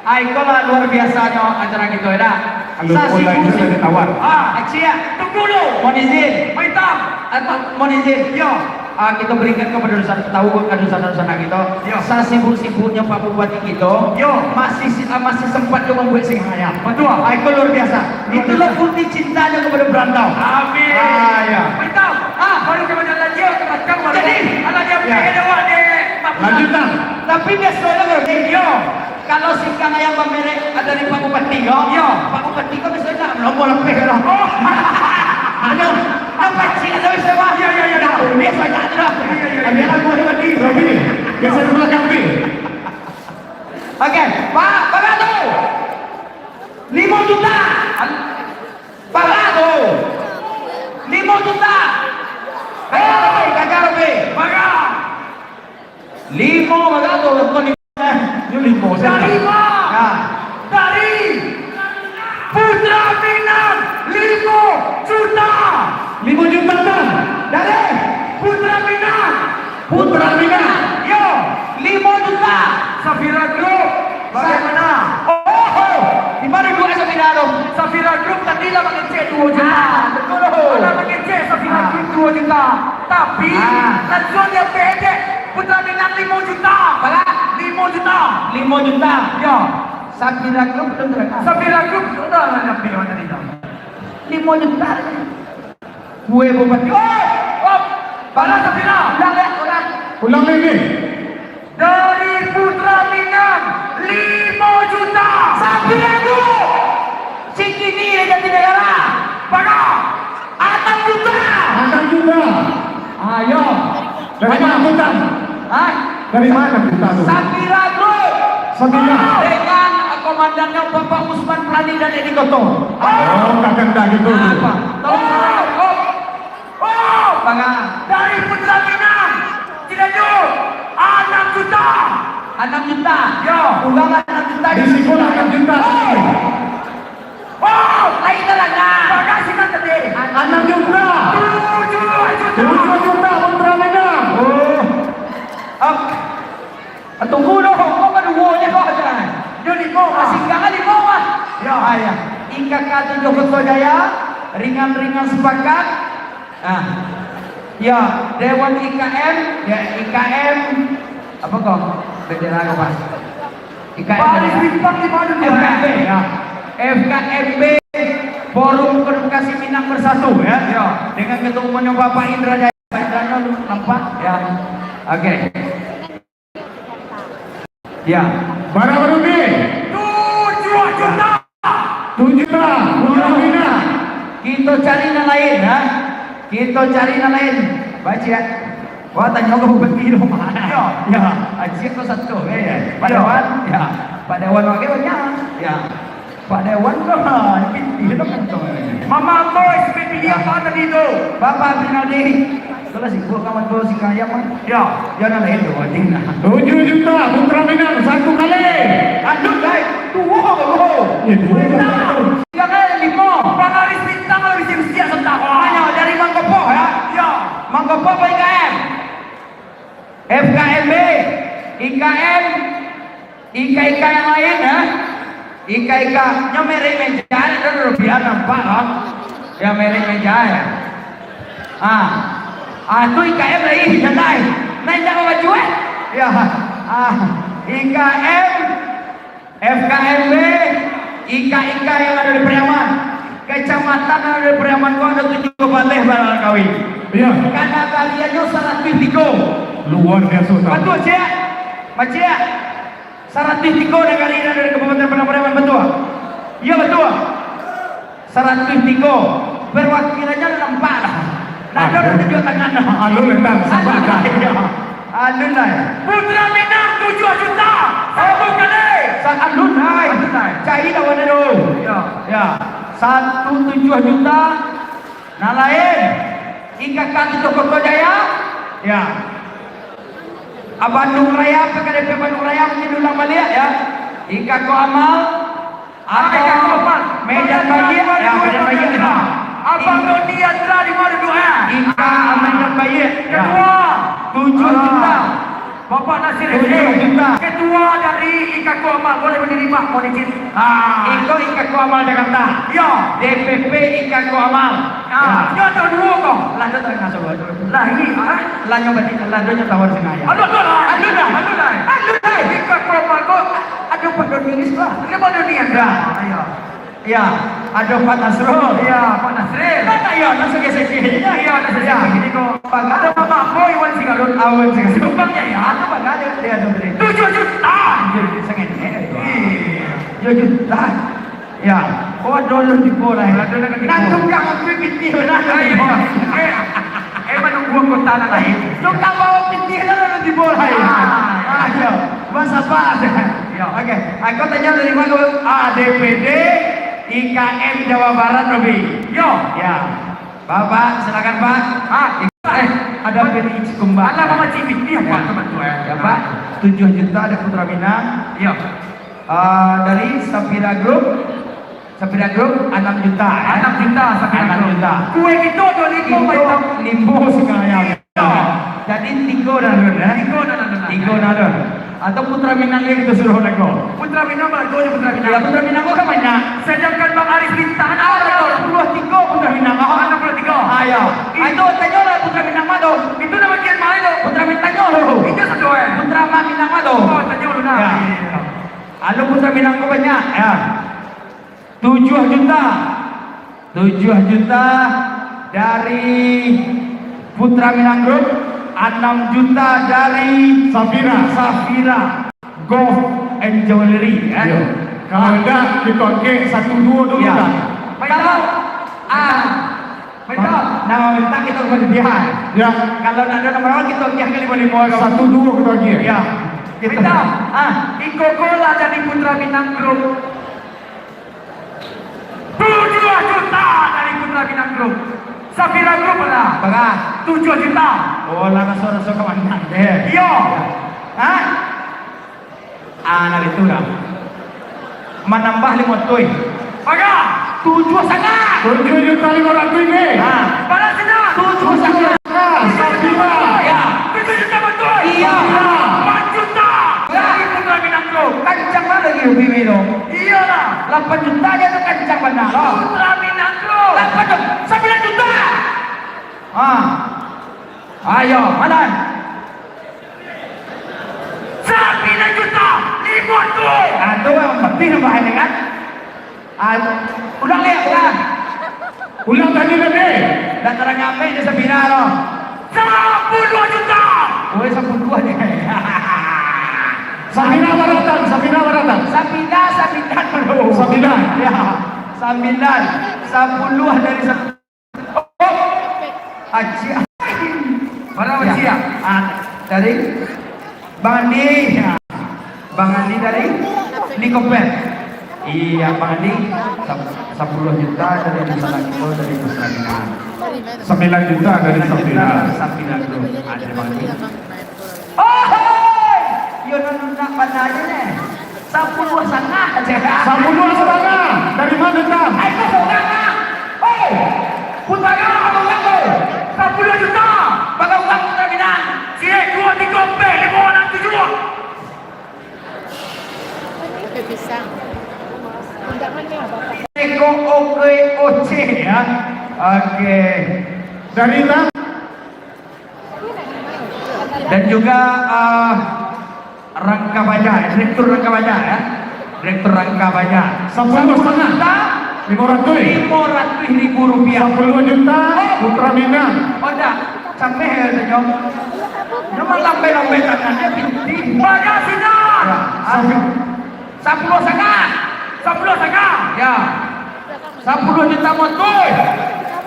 Ah, iko lah luar biasanyo acara kito, ya dah. Kalau online tu dah ditawar. Ah, Acik, tunggu dulu. Mohon izin. Maitam. Ah, mo-, mohon izin. Yo. Ah, kito barikan kepada dosa, tahu ka dosa-dosa kito. Yo. Sasibuk-sibuknyo Pak Bupati kito, yo, masih si-, ah, masih sempat jo mambuek singgang ayam. Betul. Ah, iko luar biasa. Luar biasa. Itulah bukti cintanyo kepada perantau. Amin. Ah, ya. Maitam. Ah, baru ka jalan dia, ke belakang, baru. Jadi, alah dia, ya, dia awak dek Pak Bupati. Lanjutkan. Tapi biasonyo, yo. Kalau singgang ayam bamerek dari Pak Bupati ko, yo, Pak Bupati ko biasonyo nak lombo lapeh ko. Oh. Ado, ado pacik ado biaso, Pak. Yo, yo, yo, yo. Nak tulis banyak tu dah. Yo, yo, yo, yo. Biar aku Bupati. Robi, geser ke belakang, Bi. Oke, Pak, bara tu? Limo juta. Bara tu? Limo juta. Hei, kaja, Robi. Bara? Limo bara tu, bukan limo, eh. Ini limo saja. Dari ma? Ya. Dari Putra Minang, limo juta. Limo juta, Bang. Dari Putra Minang. Putra Minang. Yo, limo juta. Safira Group, bagaimana? Oh, oh. Di mana dua Safira tu? Safira Group tadi lah mangecek dua juta. Ah, betul tu. Lah mangecek Safira Group dua juta. Tapi, ah, langsung dia bedek. Putra Minang limo juta. Bara? Limo juta. Limo juta. Yo. Safira Group tu berapa? Safira Group tu dah lah nyampe mana tadi dah. Limo juta. Kue Bupati. Oh! Oh! Bara Safira? Ulang, ya, ulang. Ulang lagi. Dari Putra Minang, limo juta. Safira Group. Cikini dari Jatinegara. Bara? Anam juta. Anam juta. Ayo. Dari mana, Bang? Hah? Dari mana, Bang, tu? Safira Group. Safira. Dengan, eh, komandannya Bapak Usman Prani dan Edi Koto. Oh, kakanda gitu. Apa? Tolong. Oh, oh. Bang, ah. Dari Putra Minang. Tidak jauh. Anam juta. Anam juta? Yo. Ulang anam juta. Di siko lah anam juta. Oh. Oh, lain lah, nah. Bagasi kan tadi. Anam juta. Tujuh juta. Tujuh juta Putra Minang. Oh. Ap-, tunggu doh, kok kaduo je kok, jan. Yo, limo, Pak. Singgang limo, Pak. Yo. Ah, ya. I K K tujuh Kota Jaya, ringan-ringan sepakat. Ah. Ya, Dewan I K M, ya, I K M, apa kok? Bendera apa? I K M, Baris ya? Bintang di mana tu, F K M B, ya. F K M B, Forum Komunikasi Minang Bersatu, ya. Ya. Dengan ketua umumnya Bapak Indra Jaya. Pak Indra, nampak? Ya. Oke. Ya. Bara baru ni? Tujuh juta. Tujuh juta. Murah bina. Kito cari nan lain, ha? Kito cari nan lain. Baca, ya. Wah, tanyo ka bupati tu, mah. Ya. Ya. Acik tu satu, ya. Pak Dewan, ya. Pak Dewan lagi banyak. Ya. Pak Dewan tu, ha, pitih tu kan tu. Mama Boy, sampai pilih apa tadi tu? Bapak Rinaldi. Itulah sibuk kawan tu, si Kayam, ah. Ya. Ya, nan lain tu, anjing, nah. Tujuh juta, Putra Minang, satu kali. Lanjut, guys. Tuh, wow, wow. Ya, dua juta. Tiga kali lima. Panggaris Bintang, kalau bisa siap sebentar. Hanya dari Mangkopo, ya? Ya. Mangkopo apa I K M? F K M B, I K M, I K I K yang lain, ya. I K I K, nyo merek meja, ada rupiah nampak, kan? Ya, merek meja, ya. Ah. Ah, tu I K M lagi, jantai. Nah, indak mau baju, eh? Ya. Ah, I K M, F K M B, I K I K yang ada di Pariaman. Kecamatan yang ada di Pariaman ko ada tujuh baleh barang kawin. Iya. Karena kaliannyo saratuih tigo. Luar biasa, Ustaz. Batua, Ciak? Maciak? Saratuih tigo nagari nan dari Kabupaten Padang Pariaman, batua? Iyo, batua. Saratuih tigo. Perwakilannyo lah nampak lah. Nah, ado. Ado lah tunjuak tangan lah. Alun lah, Ustaz. Sabar, Ustaz. Alun lah. Putra Minang tujuah juta. Satu kali. Sa-, alun lah. Alun lah. Cari lawan ado. Ya. Ya. Satu tujuah juta. Nan lain, I K K Tito Koto Jaya, ya. Ah, Bandung Raya, P K D P Bandung Raya mungkin diulang baliak, ya. I K K Amal, atau Medan Baiak, ya, Medan Baiak, ya. Abang Doni Andra di mana tu, eh? I K Medan Baiak, ya. Ketua. Tujuah juta. Bapak Nasir S M, ketua dari I K K Amal, boleh berdiri, Pak, mohon izin. Ah. Iko I K K Amal Jakarta. Yo. D P P I K K Amal. Ah, yo, ado duo ko. Lah, ado tengah solo. Lah, ini, ah. Lah, nyo berarti, lah, ado nyo tawar sengaya. Aduh, aduh, lah. Aduh, lah. Aduh, lah. Aduh, lah. I K K Amal ko, ado Pak Doni Rizka. Ado Pak Doni Andra. Ya. Ayo. Ya, ado Pak Nasrul. Ya, Pak Nasrul. Kan ayo, nak sakit-sakit. Ya, nak sakit-sakit ko. Ado Bapak Boy Wan Sigalun. Awan Sigalun. Sumbang ya, ya. Ado Bapak Boy, dia ado beri. Tujuah juta. Tujuah juta, sangat, eh. Iya. Tujuah juta. Ya. Oh, ado lah tibo lah. Ado lah tibo. Nah, tukang aku pitih lah. Iya. Eh, eh, manunggu anggota nan lain. Tukang bawa pitih lah, lah tibo lah. Ah. Ah, iya. Mas apa? Ya. Oke. Aku tanya dari mana? A D P D. I K M Jawa Barat, Robi. Yo. Ya. Bapak, silakan, Pak. Ah, eh, ada beri kumbang. Alah, Mama Cik Binti, apa tu, Pak, tu, eh? Ya, Pak. Tujuah juta ada Putra Minang. Yo. Ah, dari Sapira Group. Sapira Group, anam juta, eh. Anam juta, Sapira Group. Anam juta. Kue kito dua ribu, Pak. Limo setengah ayam. Jadi, tigo dah alun, eh? Tigo dah alun, eh? Tigo dah alun. Atau Putra Minang lagi kita suruh lagu. Putra Minang, lagu je Putra Minang. Ya, Putra Minang ko kan banyak. Sedangkan Bang Aris Bintang, ah, ada puluah tigo Putra Minang. Ah, ada puluah tigo. Ah, ya. Ah, itu tanyo lah Putra Minang mah tu. Itu nama kian main tu. Putra Minang tanyo tu. Itu satu, eh. Putra Minang mah tu. Oh, tanyo dulu nah. Ya. Alun Putra Minang ko banyak, ya. Tujuah juta. Tujuah juta dari Putra Minang Group, anam juta dari Safira. Safira Golf and Jewelry, eh. Yo. Kalau indak, kita angkek satu duo dulu, ya. Kalau, ah, minta. Nah, minta kita ke panitia. Ya. Kalau ndak ado nomor awal, kita angkek ke limo-limo. Satu duo kita angkek. Ya. Kita. Minta. Ah. Iko ko lah dari Putra Minang Group. Tujuah juta dari Putra Minang Group. Safira Group bara? Bara? Tujuah juta. Oh, lah raso-raso ka manang deh. Iyo. Hah? Ah, nah itu dah. Manambah limo ratuih. Bara? Tujuah satangah. Tujuah juta limo ratuih, deh. Ah. Bara sudah? Tujuah satangah. Safira. Ya. Tujuah juta batua. Iya. Safira. Empat juta. Ya. Dari Putra Minang Group. Kancang mano lagi rubi tu? Iyolah. Lapan juta aja tu kancang bana. Putra Minang Group. Lapan juta, sambilan juta. Ah. Ayo, malam. Sambilan juta limo ratuih. Ah, tu yang penting nambah ini kan. Ah, ulang lihat, ulang. Ulang tadi, tadi. Dah tarang ambek di Safira tu. Sapuluah juta. Oh, sapuluah je. Safira bara tang, Safira bara tang. Safira, sambilan dulu. Sambilan. Ya, sambilan. Sapuluah dari sap-, oh, Aci. Bara, ya. Aci, ya? Ah, dari Bang Andi, ya. Bang Andi dari Likopet. Iya, Bang Andi, sap-, sapuluah juta dari Pusat Lagi, oh, dari Pusat Lagi. Sambilan juta dari Safira. Sambilan juta dari Safira. Ada Bang Andi. Oh, hei! Yo, nan nak bana aja, neh. Sapuluah satangah aja. Sapuluah satangah. Dari mana, Tam? Ai, kau sorang, ah. Hei! Putaran apa orang tu? Sapuluah juta. Bagai orang Putra Minang. Ciek, duo, tigo, ampek, limo, anam, tujuah. Oke, pisang. Undangannya apa, Pak? Eko, oke, oce, ya. Oke. Dari Tam? Dan juga, ah, Rangka Baja, Direktur Rangka Baja, ya. Direktur Rangka Baja. Sapuluah satangah. Limo ratuih. Limo ratuih ribu rupiah. Sapuluah juta, Putra Minang. Oh, ndak. Sampai ya, senyum. Lambai-lambai tangan dia, pitih. Bara sinan? Ya, sapi-, sapuluah satangah. Sapuluah satangah? Ya. Sapuluah juta motor.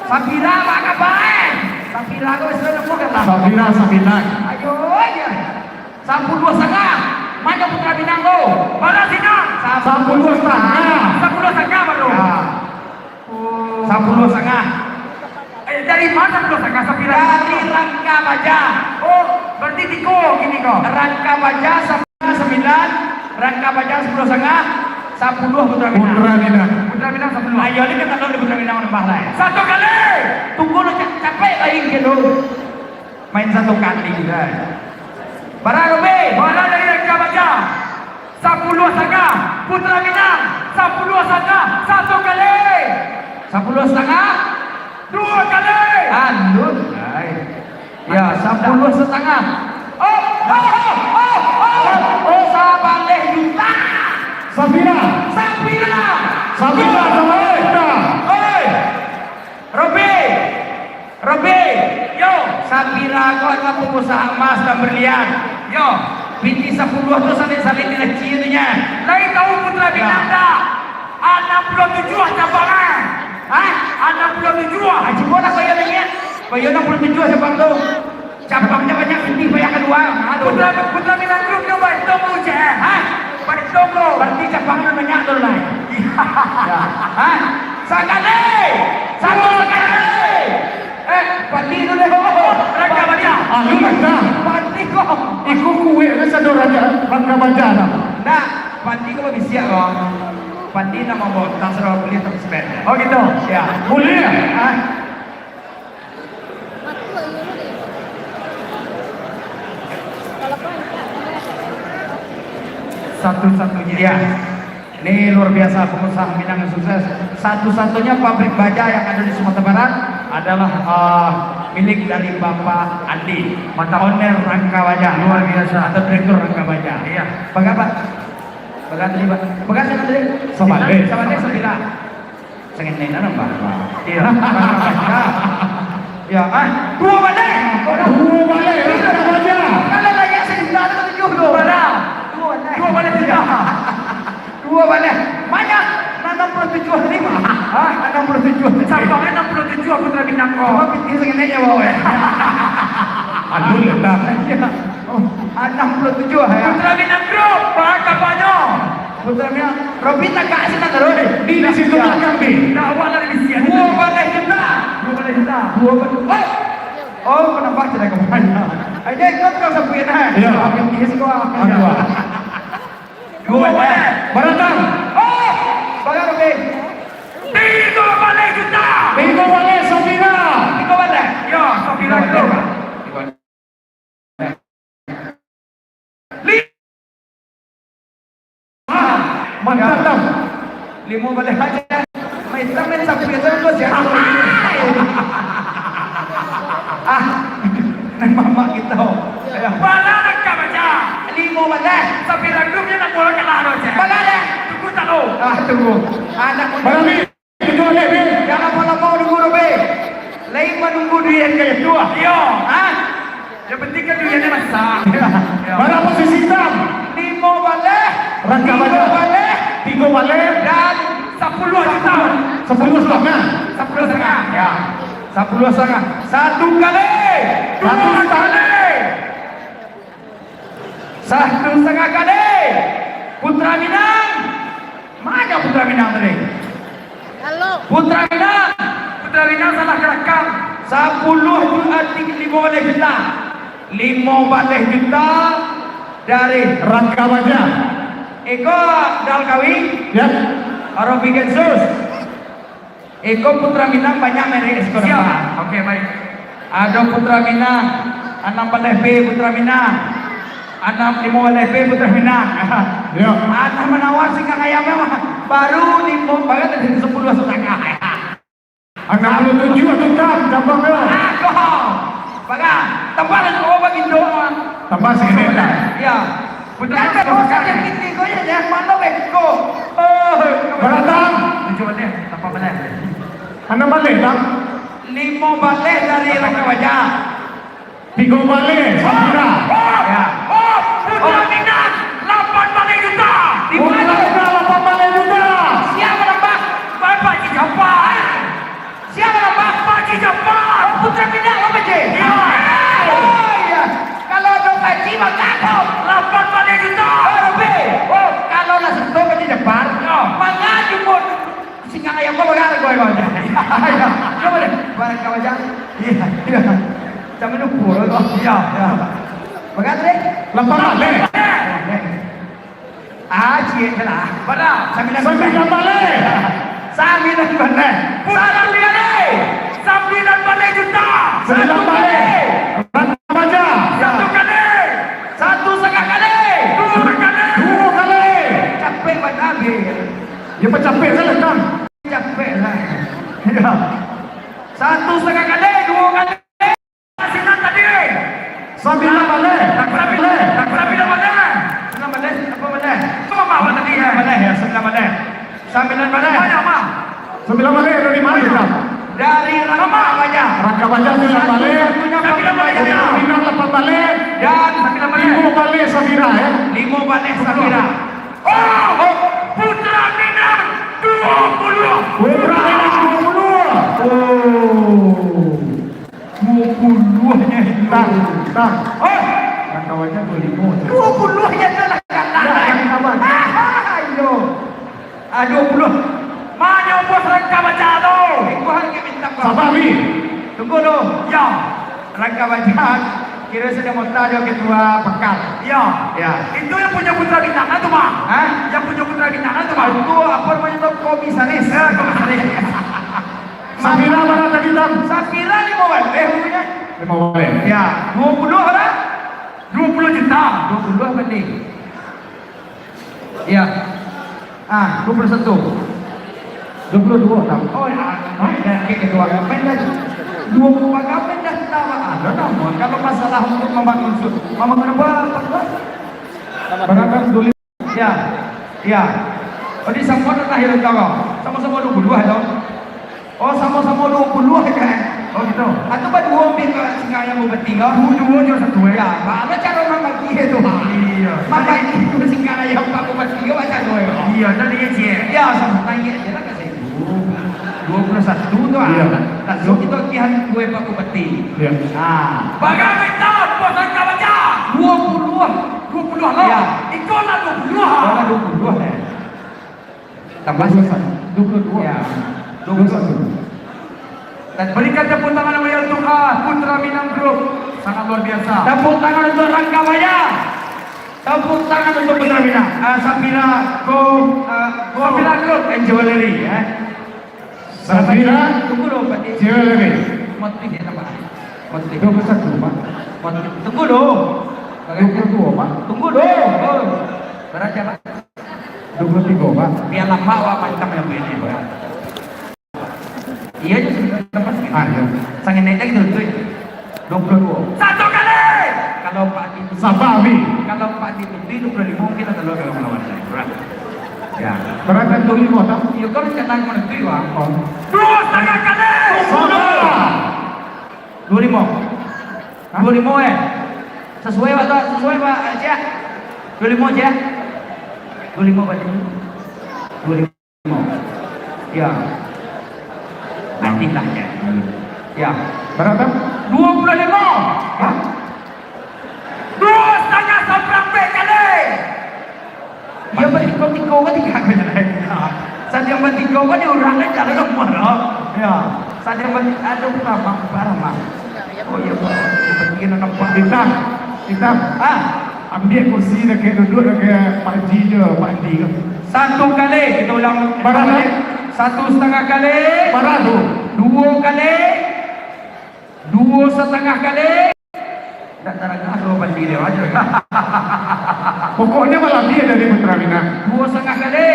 Sapira, Pak, kabar? Sapira tu sudah nemu kan, Pak? Sapira, sapira. Ayo aja. Sapuluah satangah. Mano Putra Minang tu? Bara sinan? Sapuluah satangah. Sapuluah satangah, Pak, tu. Ya. Sapuluah satangah. Eh, dari ma sapuluah satangah, sapira? Dari Rangka Baja. Oh, berarti tigo kini ko. Rangka Baja sapuluah sambilan, Rangka Baja sapuluah satangah, sapuluah Putra Minang. Putra Minang. Putra Minang sapuluah. Ayo, ni kan kalau di Putra Minang nambah lah, ya. Satu kali. Tunggu lu, ca-, capek lain ke lu. Main satu kali, kan. Bara, Robi? Bara dari Rangka Baja. Sapuluah satangah. Putra Minang. Sapuluah satangah. Satu kali. Sapuluah satangah. Dua kali. Alun, ai. Ya, sapuluah satangah. Oh, oh, oh, oh, oh, oh, sabaleh juta. Sapira? Sapira? Sapira, sabaleh juta. Oi. Robi, Robi, yo, sapira ko anak pengusaha emas dan berlian? Yo, pitih sapuluah tu salin-salin di laci tu nya. Lai tahu Putra Minang tak? Anam puluah tujuah cabang, ah. Hah? Anam puluah tujuah. Ah, cubolah ko iyo nanya. Ko iyo anam puluah tujuah cabang tu. Cabangnyo banyak, pitih banyak kaluar. Ha, tu. Putra, Putra Minang Group nyo baitong tu, Cek, eh? Ha? Baitong tu. Berarti cabangnyo banyak tu lah. Ya. Ha? Sakali! Satu sakali! Eh, Pandi tu deh. Rangka Baja. Ah, lu Rangka. Pandi ko. Iko kuek kan sado Rangka, Rangka Baja dah. Ndak, Pandi ko babisiak ko. Pandi nak mambawa tas, kalau boleh, tak spare. Oh, gitu? Ya. Boleh? Ha? Satu-satunya. Ya. Ini luar biasa pengusaha Minang yang sukses. Satu-satunya pabrik baja yang ada di Sumatera Barat adalah, eh, milik dari Bapak Andi, mantap, owner Rangka Baja. Luar biasa. Atau direktur Rangka Baja. Iya. Bagaimana, Pak? Bagaimana tadi, Pak? Bagaimana tadi? Sabaleh. Sabaleh, sabaleh. Sangenek nan nambah. Iya. Ya, ah, duo baleh. Duo baleh, Rangka Baja. Kalau layak sendal tu tujuh tu. Bara? Duo baleh. Duo baleh sendal. Duo baleh. Banyak. Anam puluah tujuah tadi, Pak. Hah? Anam puluah tujuah. Sampai anam puluah tujuah Putra Minang ko. Cuma pitih sangenek ya, Pak, eh. Aduh, letak. Iya. Oh, anam puluah tujuah, ya. Putra Minang Group, Pak, kapanyo? Putra Minang, Robi tagak sinan taruih. Di, di situ belakang, di. Dah, awak lah di sini. Duo baleh juta. Duo baleh juta. Duo baleh. Oh. Oh, penambah tidak kebanyakan. Aja ikut kau sapuin, eh. Iya. Habis ini sih kau. Aduh. Duo baleh. Baratang. Oh, bara, Robi? Tigo baleh juta. Tigo baleh, Safira. Tigo baleh. Ya, Safira. Tigo baleh. Li-, mantap, Tam. Limo baleh aja. Main Tam, main sapu ya, terus ya. Ah, main mamak kita. Ya. Bara Rangka Baja? Limo baleh. Tapi randumnya nak bola kalah tu aja. Baleh. Tunggu tak lo? Ah, tunggu. Anak muda. Barang ni. Tujuah baleh, Be. Jangan lama-lama nunggu tu, Be. Lain manunggu duit yang kaya tu, ah. Iyo. Ha? Yang penting kan duitnya masak. Iyo. Bara posisi Tam? Limo baleh. Rangka Baja. Tigo baleh. Tigo baleh. Dan sapuluah juta. Sapuluah satangah. Sapuluah satangah. Ya. Sapuluah satangah. Satu kali. Satu kali. Dua kali. Satu satangah kali. Putra Minang. Mano Putra Minang tadi? Halo. Putra Minang. Putra Minang salah karakam. Sapuluah juta, limo baleh juta. Limo baleh juta dari Rangka Baja. Iko Dal Kawi. Ya. Robi Gensus. Iko Putra Minang banyak merek siko. Siap. Dapat. Oke, baik. Ado Putra Minang, anam baleh B Putra Minang, anam limo baleh B Putra Minang. Yo. Anam manawar singgang ayam mah, baru limo, baru tadi sapuluah satangah. Anam puluah tujuah tu kan, cabang tu. Aduh. Baga, tambah lagi, oh, bagi dua. Tambah sikit lah. Ya. Betul. Kan betul, betul. Sakit gigi ko ya, yang mana beko? Oh. Bara Tam? Tujuh baleh, lapan baleh. Anam baleh, Tam? Limo baleh dari Rangka Baja. Tigo baleh, Safira. Iya, iya. Macam mana pun, oh, iya, iya. Bagaimana tadi? Lapan baleh. Ah, ciek je lah. Bana. Sambilan baleh. Sambilan baleh. Sambilan baleh. Sambilan baleh. Sambilan baleh. Satu kali. Rangka baja. Satu kali. Satu satangah kali. Duo kali. Duo kali. Capek bana, Bil. Ya, pacapek sajo lah, Tam. Capek lah. Ya. Satu satangah kali, duo kali. Sambilan tadi. Sambilan baleh. Sambilan, sambilan baleh. Sambilan baleh, apa baleh? Apa awak tadi, ya? Sambilan baleh, ya, sambilan baleh. Sambilan baleh. Banyak, Mak. Sambilan baleh dari mana, Tam? Dari Rangka Baja. Rangka baja sambilan baleh. Satu-satunya sambilan baleh, ya. Sambilan lapan baleh. Dan sambilan baleh. Limo baleh Safira, ya. Limo baleh Safira. Oh, Putra Minang duo puluah. Putra Minang duo puluah. Oh. Duo puluahnyo itu. Tang, tang. Oh. Rangka baja duo limo. Duo puluahnyo tu lah kata. Yo, jangan sabar. Ayo. Ah, duo puluah. Manyo bos Rangka Baja tu? Iko harga minta, Bang. Sabar, Bi. Tunggu dulu. Yo. Rangka baja, kiro sudah mota jo ketua pakar. Iyo. Ya. Itu yang punyo Putra Bintang lah tu, Bang. Hah? Yang punyo Putra Bintang lah tu, Bang. Itu apa namanya tu, komisaris. Ya, komisaris. Safira bara tadi, Tam? Safira limo baleh punyo. Limo baleh. Ya, duo puluah bara? Duo puluah juta. Duo puluah baleh. Iya. Ah, duo puluah satu. Duo puluah duo, Tam. Oh, ya. Hah? Ya, oke, kedua. Main dah. Duo puluah bagai main dah, Tam. Ah, dah, Tam. Kalau masalah untuk membangun su-, membangun apa, apa? Barangkan dulu. Iya. Iya. Jadi, sama dah lahir kau. Sama-sama duo puluah, Tam. Oh, samo-samo duo puluah aja, eh? Oh, gitu. Atau baduo ambil ka singa ayam bupati ko? Duo-duo jo satu, eh? Ya, baa caro mambagi tu, ha? Iya. Mambagi tu singa ayam pak bupati ko, baa caro, eh? Iya, tadi ya, Cik. Ya, samo tanya aja lah ka saya. Duo puluah satu tu, ah. Iya. Langsung kita agihan kue pak bupati. Iya. Ah. Bagai minta, puasa ka baca? Duo puluah. Duo puluah lah. Iya. Iko lah duo puluah. Iko lah duo puluah, eh. Tambah duo puluah satu. Duo puluah duo. Ya. Duo puluah satu. Dan berikan tepuk tangan yang meriah untuk, ah, Putra Minang Group. Sangat luar biasa. Tepuk tangan untuk Rangka Baja. Tepuk tangan untuk Putra Minang. Ah, Safira, go, ah, go. Safira Group and Jewelry, ya. Safira Tunggu dulu, Pak. Jewelry. Motif ya, nampak? Motif. Duo puluah satu, Pak. Motif. Tunggu dulu. Duo puluah duo, Pak. Tunggu dulu. Oh. Baraja, Pak. Duo puluah tigo, Pak. Biar lama awak mantap yang ini, Pak. Iya, je, sudah lepas. Ah, iya. Sangat naik lagi tu, tu. Duo puluah duo. Satu kali! Kalau Pak Adi Sabar, Bi. Kalau Pak Adi Lutfi duo puluah limo, mungkin ado lo kalau melawan. Kurang. Ya. Berapa duo limo, tau? Yo, kalau rencana menentu, Bang. Oh. Duo satangah kali! Sabar. Duo limo. Hah? Duo limo, eh. Sesuai, Pak, tu. Sesuai, Pak. Cik. Duo limo, Cik. Duo limo, Pak. Duo limo. Ya. Nantilah, ya. Ya. Berapa? Duo puluah limo. Hah? Duo satangah sambilan kali. Iyo, batiko-tiko ko tigo kali. Sadang batiko ko diurang aja lah, rumah lo. Ya. Sadang bat-, aduh, Pak, Pak, Pak Rahmat. Oh, iya, Pak. Seperti yang nampak. Kita, kita. Ah. Ambiak kursi dakek duduak dakek Pak Haji jo, Pak Haji tu. Satu kali, kita ulang. Bara tu? Satu satangah kali. Bara tu? Duo kali. Duo satangah kali. Ndak tarangah duo bandi dia aja. Pokoknya malam ni dari Putra Minang. Duo satangah kali.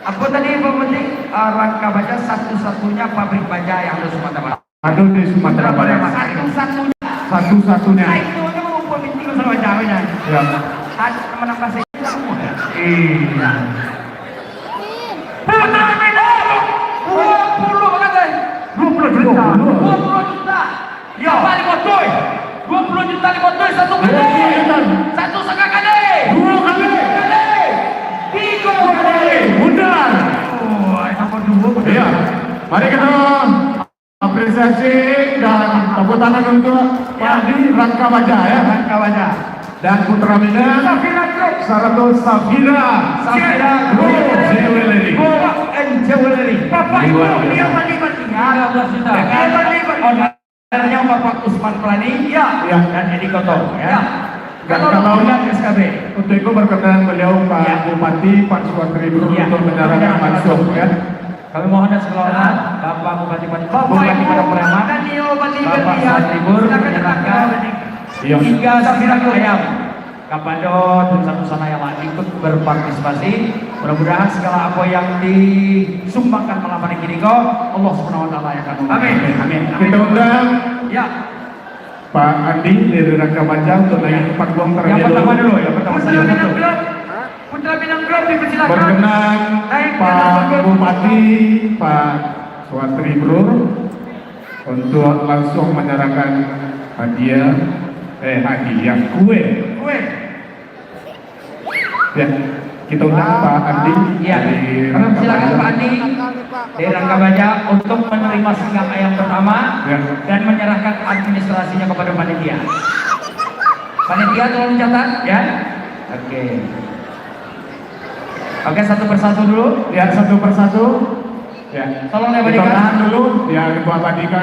Apa tadi, Pak Menteri? Ah, Rangka Baja satu-satunya pabrik baja yang ada Sumatera Barat. Ado di Sumatera Barat. Satu-satunya. Satu-satunya. Nah, itu aja mau pemimpin masalah macam ni. Ya. Ada menambah saya. Iya. Putra Minang, dua puluh kali. Dua puluh juta. Dua puluh juta. Ya. Apa lima ratus? Dua puluh juta lima ratus satu kali. Dua puluh juta. Satu setengah kali. Dua kali. Tiga kali. Tiga kali. Benar. Oh, tambah dua. Iya. Mari kita apresiasi dan tepuk tangan untuk Pak Adi Rangka Baja, ya. Rangka Baja. Dan Putra Minang, Safira Group. Sarato Safira. Safira Group. Jewelry. Group and Jewelry. Bapak Ibu, dia bali-bali. Ada belas juta. Dia bali Kadernya Bapak Usman Prani, ya, ya, dan Edi Koto, ya. Ya. Dan kalau, kalau S K B. Untuk itu berkenan beliau Pak, ya, Bupati, Pak Suwatri Brur, ya, untuk menyerahkan langsung, ya. Kami mohon dan segala hormat, Bapak Bupati, Bapak Bupati Ibu, Padang Pariaman, Danio Bupati Bapak Berlian, Suwatri Brur, silakan datang ke menyerahkan, iya, tiga singgang ayam kapado dunsanak-dunsanak yang lah ikut berpartisipasi. Mudah-mudahan segala apa yang disumbangkan malam hari kini ko, Allah Subhanahu wa Taala yang akan memberkati. Amin. Amin. Kita undang, ya, Pak Andi dari Rangka Baja untuk naik ke panggung terlebih dulu. Yang pertama dulu, yang pertama. Putra Minang Group, Putra Minang Group dipersilakan. Berkenan naik ke atas panggung. Pak Bupati, Pak Suwatri Brur, untuk langsung menyerahkan hadiah, eh, hadiah, kue. Kue. Ya, kita undang Pak Andi, ya, dari Rangka Baja. Kami silakan Pak Andi dari Rangka Baja untuk menerima singgang ayam pertama, ya, dan menyerahkan administrasinya kepada panitia. Panitia, tolong catat, ya. Oke. Oke, satu persatu dulu. Ya, satu persatu. Ya. Tolong ya, Pak Dika. Ditahan dulu, ya, Pak Dika.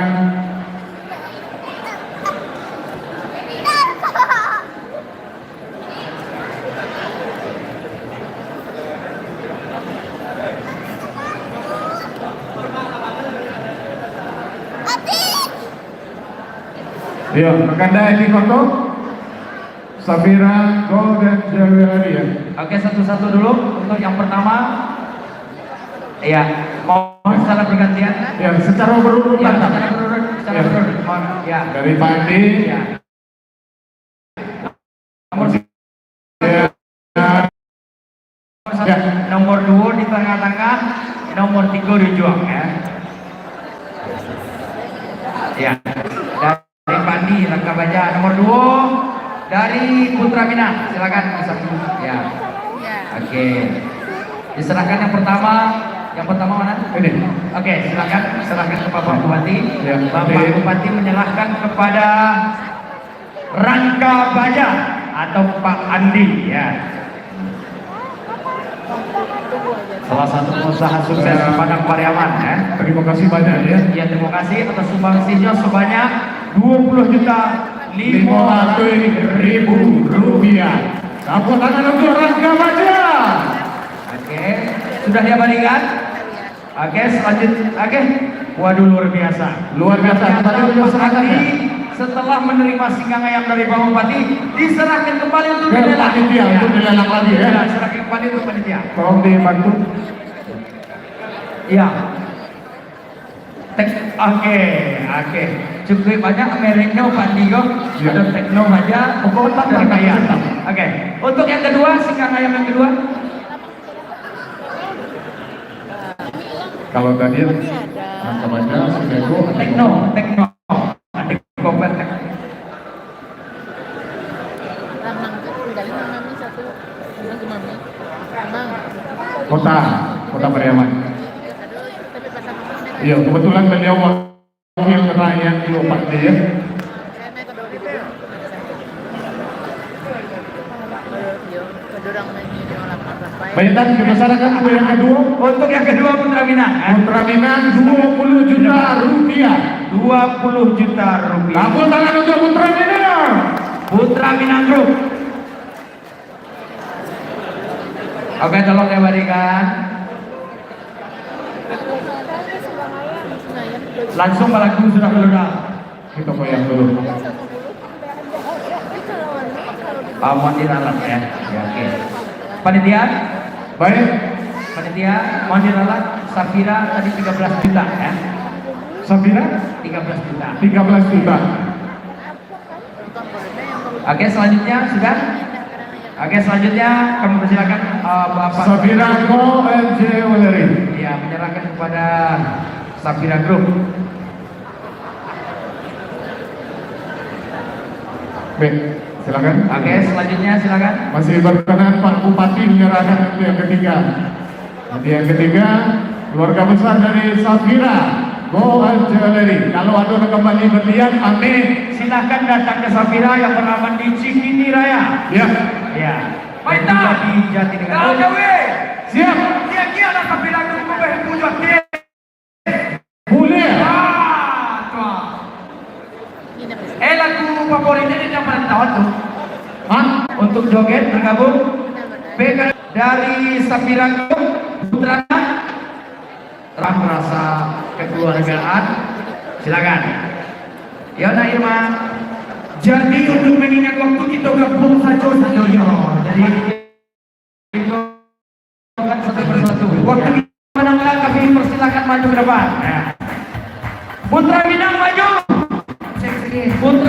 Iya, rekan Edi Koto, Safira Golden Jewelry, ya. Oke, satu-satu dulu untuk yang pertama. Iya, mohon secara bergantian. Ya, secara berurut. Ya, secara berurut, secara berurut. Mohon, ya. Dari Pak Andi. Ya. Nomor, ya, nomor duo di tangah-tangah, nomor tigo di ujuang, ya. Ya. Dari Pandi, Rangka Baja. Nomor duo dari Putra Minang. Silakan, Mas Abdul. Ya. Oke. Diserahkan yang pertama, yang pertama mana? Ini. Oke, silakan, serahkan ke Bapak Bupati. Ya, Bapak Bupati menyerahkan kepada Rangka Baja atau Pak Andi, ya. Salah satu pengusaha sukses di Padang Pariaman, ya. Terima kasih banyak, ya. Ya, terima kasih atas sumbangsihnya sebanyak dua puluh juta lima ratus ribu rupiah. Tepuk tangan untuk Rangka Baja. Oke, sudah diabadikan? Oke, selanjut, oke. Waduh, luar biasa. Luar biasa. Ternyata Pak Andi, setelah menerima singgang ayam dari Pak Bupati, diserahkan kembali untuk dilelang. Panitia, ya, untuk dilelang lagi, ya. Ya, serahkan kembali untuk panitia. Tolong dibantu. Ya. Tek-, oke, oke. Cukup banyak mereknya Pak Andi ko. Ya. Ada Tekno Baja, pokoknya tak ada kaya. Oke. Untuk yang kedua, singgang ayam yang kedua. Kalau tadi Rangka Baja, Sudeko, Tekno, Tekno. Tekno, Tekno. Kota, Kota Pariaman. Iya, kebetulan beliau wakil rakyat di Opak dia. Baik, Dan, kita serahkan untuk yang kedua. Untuk yang kedua, Putra Minang, eh? Putra Minang, dua puluh juta rupiah. Dua puluh juta rupiah. Tepuk tangan untuk Putra Minang. Putra Minang Group. Oke, tolong diabadikan. Langsung balaku sudah, kalau dah. Kita goyang dulu. Ah, mohon diralat, ya. Ya, oke. Panitia? Baik. Panitia, mohon diralat. Safira tadi tiga belas juta, ya. Safira? Tiga belas juta. Tiga belas juta. Oke, selanjutnya sudah? Oke, selanjutnya kami persilakan, eh, Bapak Safira Gold and Jewelry. Ya, menyerahkan kepada Safira Group. Baik, silakan. Oke, selanjutnya silakan. Masih berkenan Pak Bupati menyerahkan untuk yang ketiga. Nanti yang ketiga, keluarga besar dari Safira Gold and Jewelry. Kalau ada nak kembali berlian, amin. Silahkan datang ke Safira yang bernama di Cikini Raya. Ya. Ya. Baik, dan juga di Jatinegara. Tahu, Jawi. Siap. Dia kira lah Safira tu, tu, tu, tu, tu. Boleh. Ah, tu. Tahu tu. Hah? Untuk joget bergabung. P K dari Sapirago Putra. Ram rasa kekeluargaan. Silakan. Ya, nak Irma. Jadi, untuk mengingat waktu, kita gabung saja, saja, ya. Jadi, kita akan satu persatu. Waktu kita menang, kami persilakan maju ke depan. Ya. Putra Minang maju. Putra